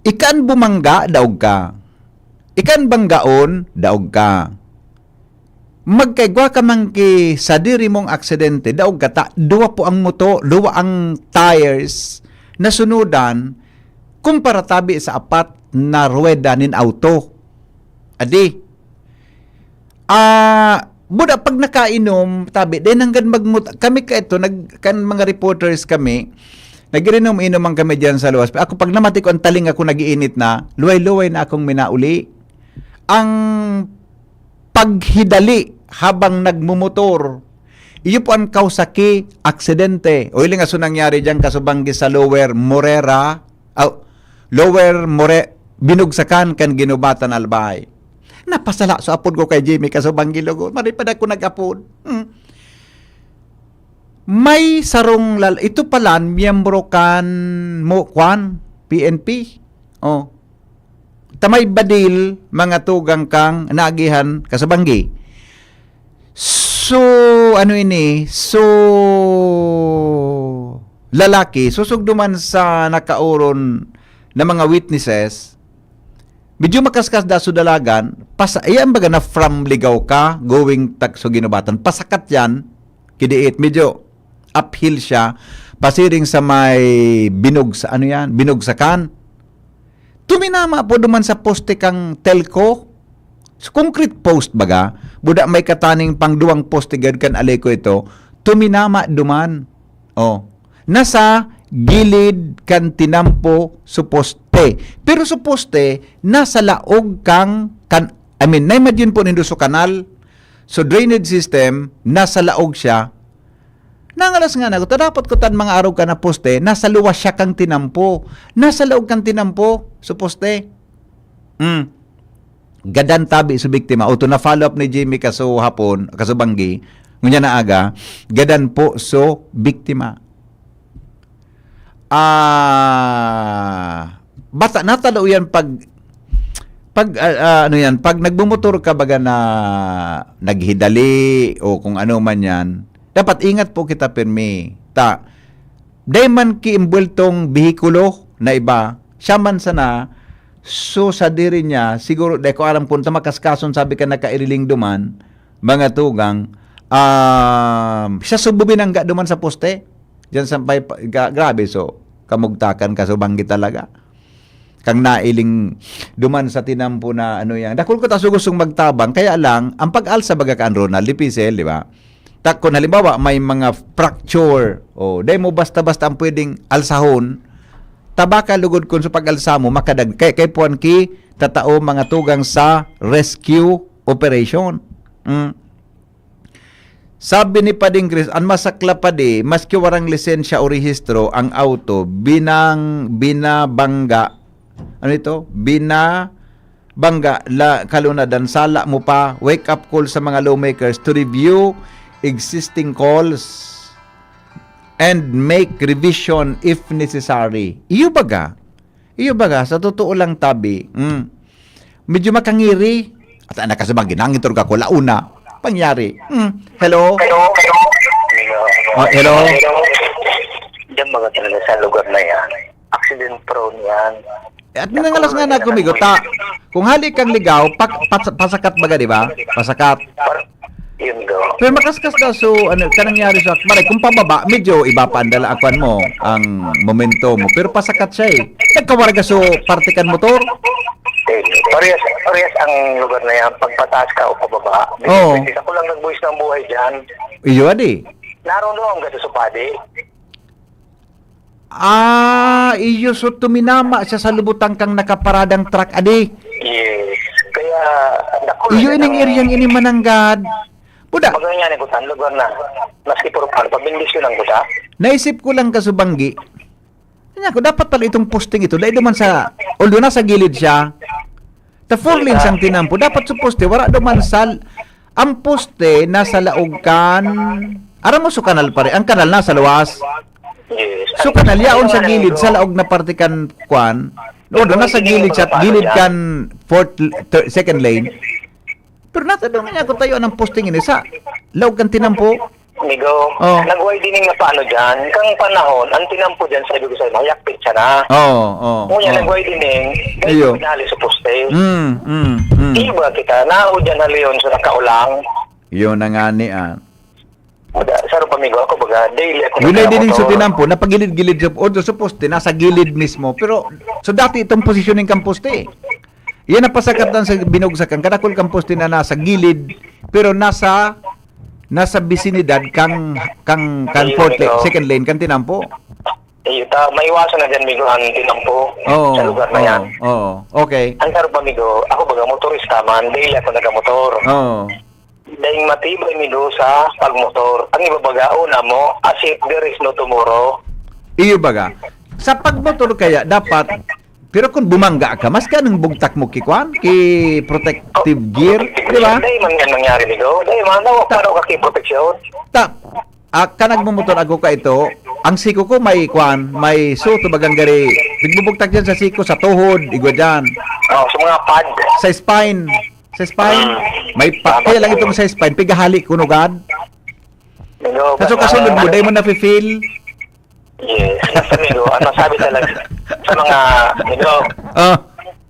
Ikan bumangga, daog ka. Ikan banggaon, daog ka. Magkaigwa ka man ki sadiri mong aksidente, daog ka ta, duwa po ang moto, duwa ang tires na sunudan kumpara tabi sa apat na ruweda nin auto. Adi, ah, buda pag nakainom, tabi, dahil hanggang magmut-, kami ka ito, nag, kan mga reporters kami, Nag-iinom-inom man kami diyan sa luwas. Ako, pag namati ko, ang taling ako nag-iinit na, luway-luway na akong minauli. Ang paghidali habang nagmumotor, iyo po ang kausa ki aksidente. O, hiling aso nangyari diyan, kasubanggi sa Lower Morera, aw, Lower More-, Binugsakan kan Ginubatan, Albay. Napasala so apod ko kay Jimmy, kasubanggi lugod. Maripad ako nag-apod. Hmm. May sarong lal-, ito pala, miyembro kan mo, kwan, P N P. Oh. Tamay badil, mga tugang kang naagihan, kasubanggi. So, ano ini? So, lalaki, susugduman sa nakaoron na mga witnesses, medyo makaskas da so dalagan, pas-, ayan baga na from Ligao ka, going tak so Ginubatan, pasakat yan, kidiit, medyo uphill siya, pasiring sa may binug sa, ano yan, binugsakan. Tuminama po duman sa poste kang telco. So, concrete post baga, buda may kataning pang duwang poste gad kan Aleco ito, tuminama duman. Oh, nasa gilid kan tinampo so poste. Pero so poste, nasa laog kang, kan, I mean, na-imagine po nindo so kanal. So, drainage system, nasa laog siya. Nangalas nga na, ta dapat ko tan mga arog ka na poste, nasa luwas siya kang tinampo. Nasa laog kang tinampo, so poste. Mm. Gadan tabi so biktima. Oto na-follow up ni Jimmy kaso hapon, kaso banggi, ngunya na aga, gadan po so biktima. Ah, basta natalo yan pag, pag, ah, ah, ano yan, pag nagmumotor ka baga na naghidali o kung ano man yan, dapat ingat po kita pirmi. Ta, dai man kiimbweltong behikulo na iba, siya man sana, so sadiri niya, siguro, dai ko aram kung ta makaskason, sabi ka nakairiling duman, mga tugang, um, siya subo binangga duman sa poste. Diyan sa may pa-, ga-, grabe, so, kamugtakan, kasubanggi talaga. Kang nailing duman sa tinampo na ano yan. Dakul ko ta so gustong magtabang, kaya lang, ang pag-alsa baga kan Ronald, dipisel, di ba? Ta, kung halimbawa, may mga fracture, o, dai mo basta-basta ang pwedeng alsahon, tabaka lugod kun sa pag-alsa mo, makadag-, kay, kay puan ki, tatao mga tugang sa rescue operation. Mm. Sabi ni Pading Chris, an masaklap padi, maski warang lisensya o rehistro ang auto, binang-, binabangga, ano ito? Binabangga la kalunadan, sala mo pa. Wake up call sa mga lawmakers to review existing calls and make revision if necessary. Iyo baga? Iyo baga, sa totoo lang, tabi. Mm. Medyo makangiri. At anak ka sa mga ginangin, turga ko, launa. Pangyari. Mm. Hello? Hello? Oh, hello? Diyan mga talaga sa lugar na yan. Accident prone yan. Eh, at minangalas nga na kumigo, ta, kung hali kang ligaw, pak-, pas-, pasakat baga, di ba? Pasakat. Par-, yun daw. Pero makaskas daw, so, ano, ka nangyari sa Akmaray, kung pababa, medyo iba pa ang dala, akwan mo, ang momento mo. Pero pasakat siya eh. Nagkawarga so parte kan motor? Eh, parehas, parehas ang lugar na yan. Pagpataas ka o pababa. Oo. Depende. Ako lang nagbuwis ng buhay dyan. Iyo, adi. Naroon doon ang gato sa padi. Ah, iyo, so tuminama siya sa lubutang kang nakaparadang truck, adi. Yes. Kaya, dakul Iyo na ining siyang eryang ini mananggad. Buda. Maganyan ko tan lugar na. Maski puro pan, pabindisyon ang kuta. Naisip ko lang kasubanggi. Kanya ko, dapat pala itong posting ito, dahil duman sa, although nasa gilid siya, ta four lanes ang tinampo, dapat sa poste, wala duman sa, ang poste nasa laog kan, aram mo, so kanal pare, ang kanal nasa luwas. Yes. So kanal, yaon sa gilid, sa laog na parte kan, kwan, although nasa gilid siya, gilid kan fourth, third, second lane. Pero natadong niya kung tayo anong posting ini sa laog kan tinampo. Migo, Oh. nagway dining na paano dyan? Kang panahon, ang tinampo dyan sa ibig sabihin, mayakpit siya na. Oo, oo, Ngunyan, oo. nagway dining, Iyo. dahil pinali sa poste. Mm, mm, mm. Iba kita, nao dyan na Leon sa nakaulang. Yun na nga ni, ah. Wala, sa ro pamigo ako, baga, daily ako Yun ay nagkakamotor. dining sa tinampo, napagilid-gilid sa, o sa poste, nasa gilid mismo. Pero, so dati itong positioning kang poste. Yan ang pasakatan sa binugsakan. Kadakol kang poste na nasa gilid, pero nasa, nasa bisinidad kang, kang, kang Ayun, fourth lane, ikaw. second lane, kang tinampo. Di ta maiwasan na diyan, migo, ang tinampo Oo, sa lugar na oo, yan. Oo. Okay. Ang saro pa, migo, ako baga motorista man, daily ako nagamotor. Oo. Daing matibay, migo, sa pagmotor. Ang iba baga, una mo, as if there is no tomorrow. Iyo baga. Sa pagmotor kaya, dapat, pero kung bumangga ka, maski anong bugtak mo, kikwan, ki protective gear, di ba? Dahil man yan nangyari, migo. Dahil man, nawa, Ta- paano ka ki proteksyon? Ta-, Ah, ka nagmumotor ako ka ito, ang siko ko may kwan, may suto bagang gari. Nagbubugtak dyan sa siko, sa tuhod, igwa dyan. Oh, sa mga pad. Sa spine. Sa spine. Mm. May pa, Tama kaya lang po. Itong sa spine, pigahali ko nugad. Medyo Kaso ba- kasunod mo, dahil mo nafe-feel. Yes. Basta, migo, ang masabi talaga sa mga, migo, Ah.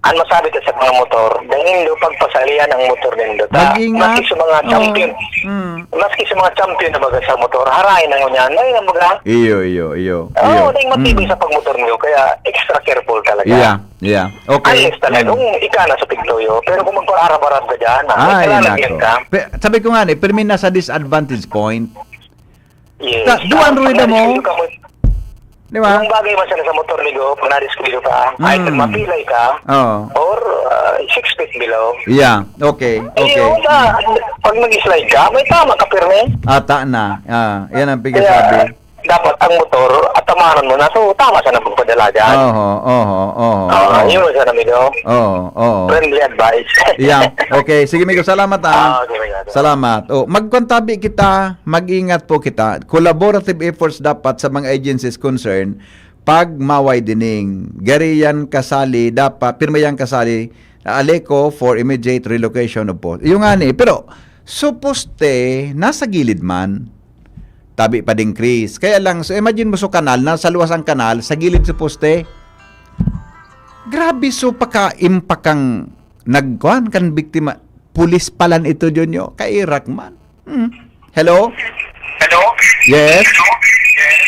Ang masabi ko sa mga motor, dahil nindo pagpasalihan ang motor nindo. Ta, Mag-ingat. Maski sa mga Oo. Champion, Mm. maski sa mga champion na baga sa motor, harain ang ngunyan. Ay, ang baga. Iyo, iyo, iyo, Oo, iyo. Dahil matibay Mm. Sa pagmotor niyo, kaya extra careful talaga. Yeah, yeah. Okay. Unless talaga, Mm. Kung ika na sa pigtoyo, pero kung magpaarab-arab ka dyan, ah, may Ay, kalalagyan nako. Ka. Pe-, sabi ko nga ni, pirmi na sa disadvantage point. Yes. Ta-, duwan Ah, ruweda pag mo. Nadiskuyo ka mo, Di ba? Anong bagay man sana sa motor, migo, pag nadiskuyo ka, Mm. either mapilay ka, Oo. Or, ah, six feet below. Yeah, okay, okay. Ayun na, pag nag-slide ka, may tama ka, pirmi. Ata na. Ah, yan ang Kaya, pigasabi. Dapat ang motor, at tamaran mo na, so, tama sana magpadala dyan. Oho, oho, oho, Ah, oho. Yun sana, migo. Oo, oo. Friendly advice. Yeah, okay. Sige, migo, salamat, ah. Ah, okay, migo. Salamat. Oh, magkwantabi kita, mag-ingat po kita. Collaborative efforts dapat sa mga agencies concerned pag ma-widening. Gari yan kasali, dapat, pirmi yan kasali, Aleco for immediate relocation of post. Yung nga ni, pero, so poste, nasa gilid man. Tabi pa din, Chris. Kaya lang, so imagine mo sa kanal, nasa luwas ang kanal, sa gilid sa poste. Grabe, so paka-impact ang nagkuhan kan biktima. Pulis palan ito, Junyo. Kairak man. Hmm. Hello? Hello? Yes? Hello? Yes?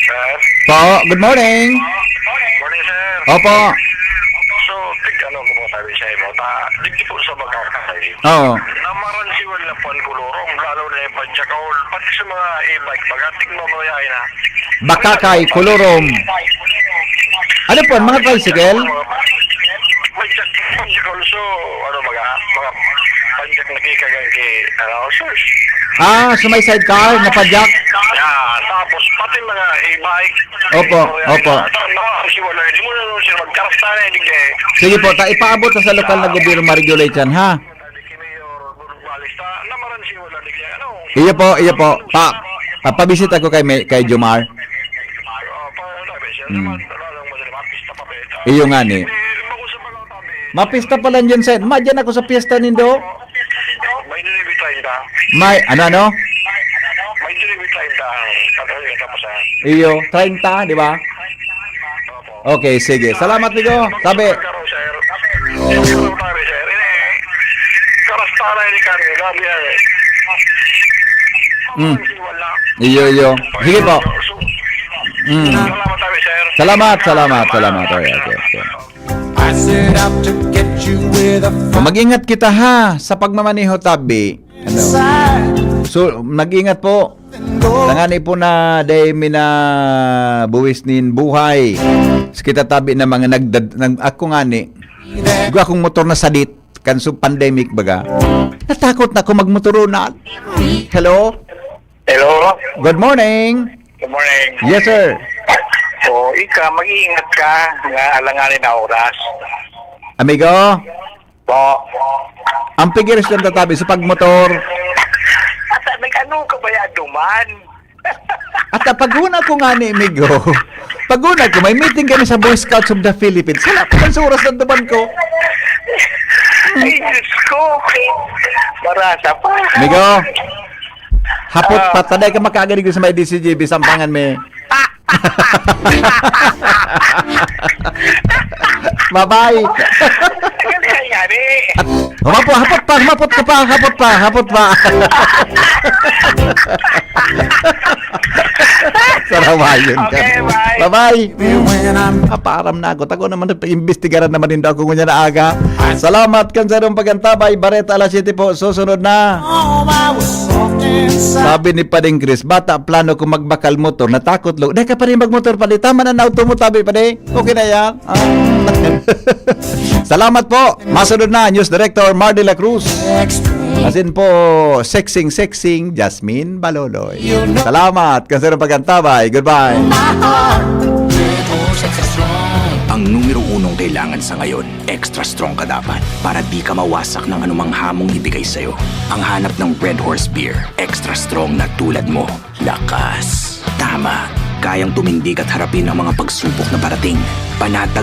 Sir? Po, good morning. Morning, sir. Opo. So, tig, ano ko mo sabi sa imo? Ta, digdi po sa magkakasay. Oo. Namaransiwan na po ang kulurong, lalo na yung Panchakol, pati sa mga e-bike, baga, tig, mamayain na. Bakakay, Kolorom. Ano po, mga tricycle? May jack, jack also, ano, mga, mga panjak na kikagan ki, ano, sir. Ah, so may sidecar na pa-jack? Yeah, tapos pati mga e-bike. Opo, opo. Ito, no, kasi wala, hindi mo na siya magkarasta na, hindi kaya. Sige po, ta, ipaabot na sa lokal na gobyerno ma-regulate yan, ha? Iyo po, iyo po. Pa, papabisita ko kay, may, kay Jomar. Iyo nga ni. Mapista pa lang dyan, sir. Ma, dyan ako sa piyesta nindo. May, ano, ano? Iyo, treinta, di ba? Okay, sige. Salamat, migo. Sabi. Karastara ini kan, grabe yan eh. Mm. Iyo, iyo. Sige po. Mm. Salamat tayo, sir. Salamat, salamat, salamat. Okay, okay, okay. I set out to get you with a Mag-ingat kita ha sa pagmamaneho tabi. Ano? So, mag-ingat po. Tangani po na dai mi na buwis nin buhay. Sa kita tabi na mga nagdad-, nag-, ako nga ni, gwa akong motor na sadit, kan su pandemic baga. Natakot na ako magmotorunan. Hello? Hello? Good morning. Good morning. Yes, sir. O, ika, mag-iingat ka nga alanganin na oras. Amigo? Po. Ang pigiris lang tatabi sa pagmotor. Asa, nag-ano ka ba yan, duman? At ang paghuna ko nga ni Migo, paghuna ko, may meeting kami sa Boy Scouts of the Philippines. Wala pa man sa oras ng duman ko. Ay, Diyos ko. Marasa pa. Migo, hapot Ah. pa, taday ka makaaganig sa may D C G B, sampangan mi. Bye-bye. Tagal ka nga, ni. Humapo, hapot pa, hapot ka pa, hapot pa, hapot pa. Sarawayon ka. Okay, bye. Bye-bye. Aparam na ako. Tako naman, imbestigaran naman din ako ngunyan na aga. Salamat kan sarong pag-antabay. Bareta alas siyete po. Susunod na. Sabi ni Pading Chris, bata plano ko magbakal motor. Natakot lo. Dahil ka pa rin magmotor, padi. Tama na na auto mo, tabi, padi. Okay na yan. Ah. Salamat po. Masunod na, News Director Mar de la Cruz. Asin po, sexing, sexing, Jasmine Baloloy. Salamat. Kan sarong pag-antabay. Goodbye. Ang numero unong kailangan sa ngayon, extra strong ka dapat para di ka mawasak ng anumang hamong ibigay sa'yo. Ang hanap ng Red Horse Beer, extra strong na tulad mo. Lakas. Tama. Kayang tumindig at harapin ang mga pagsubok na parating. Panatag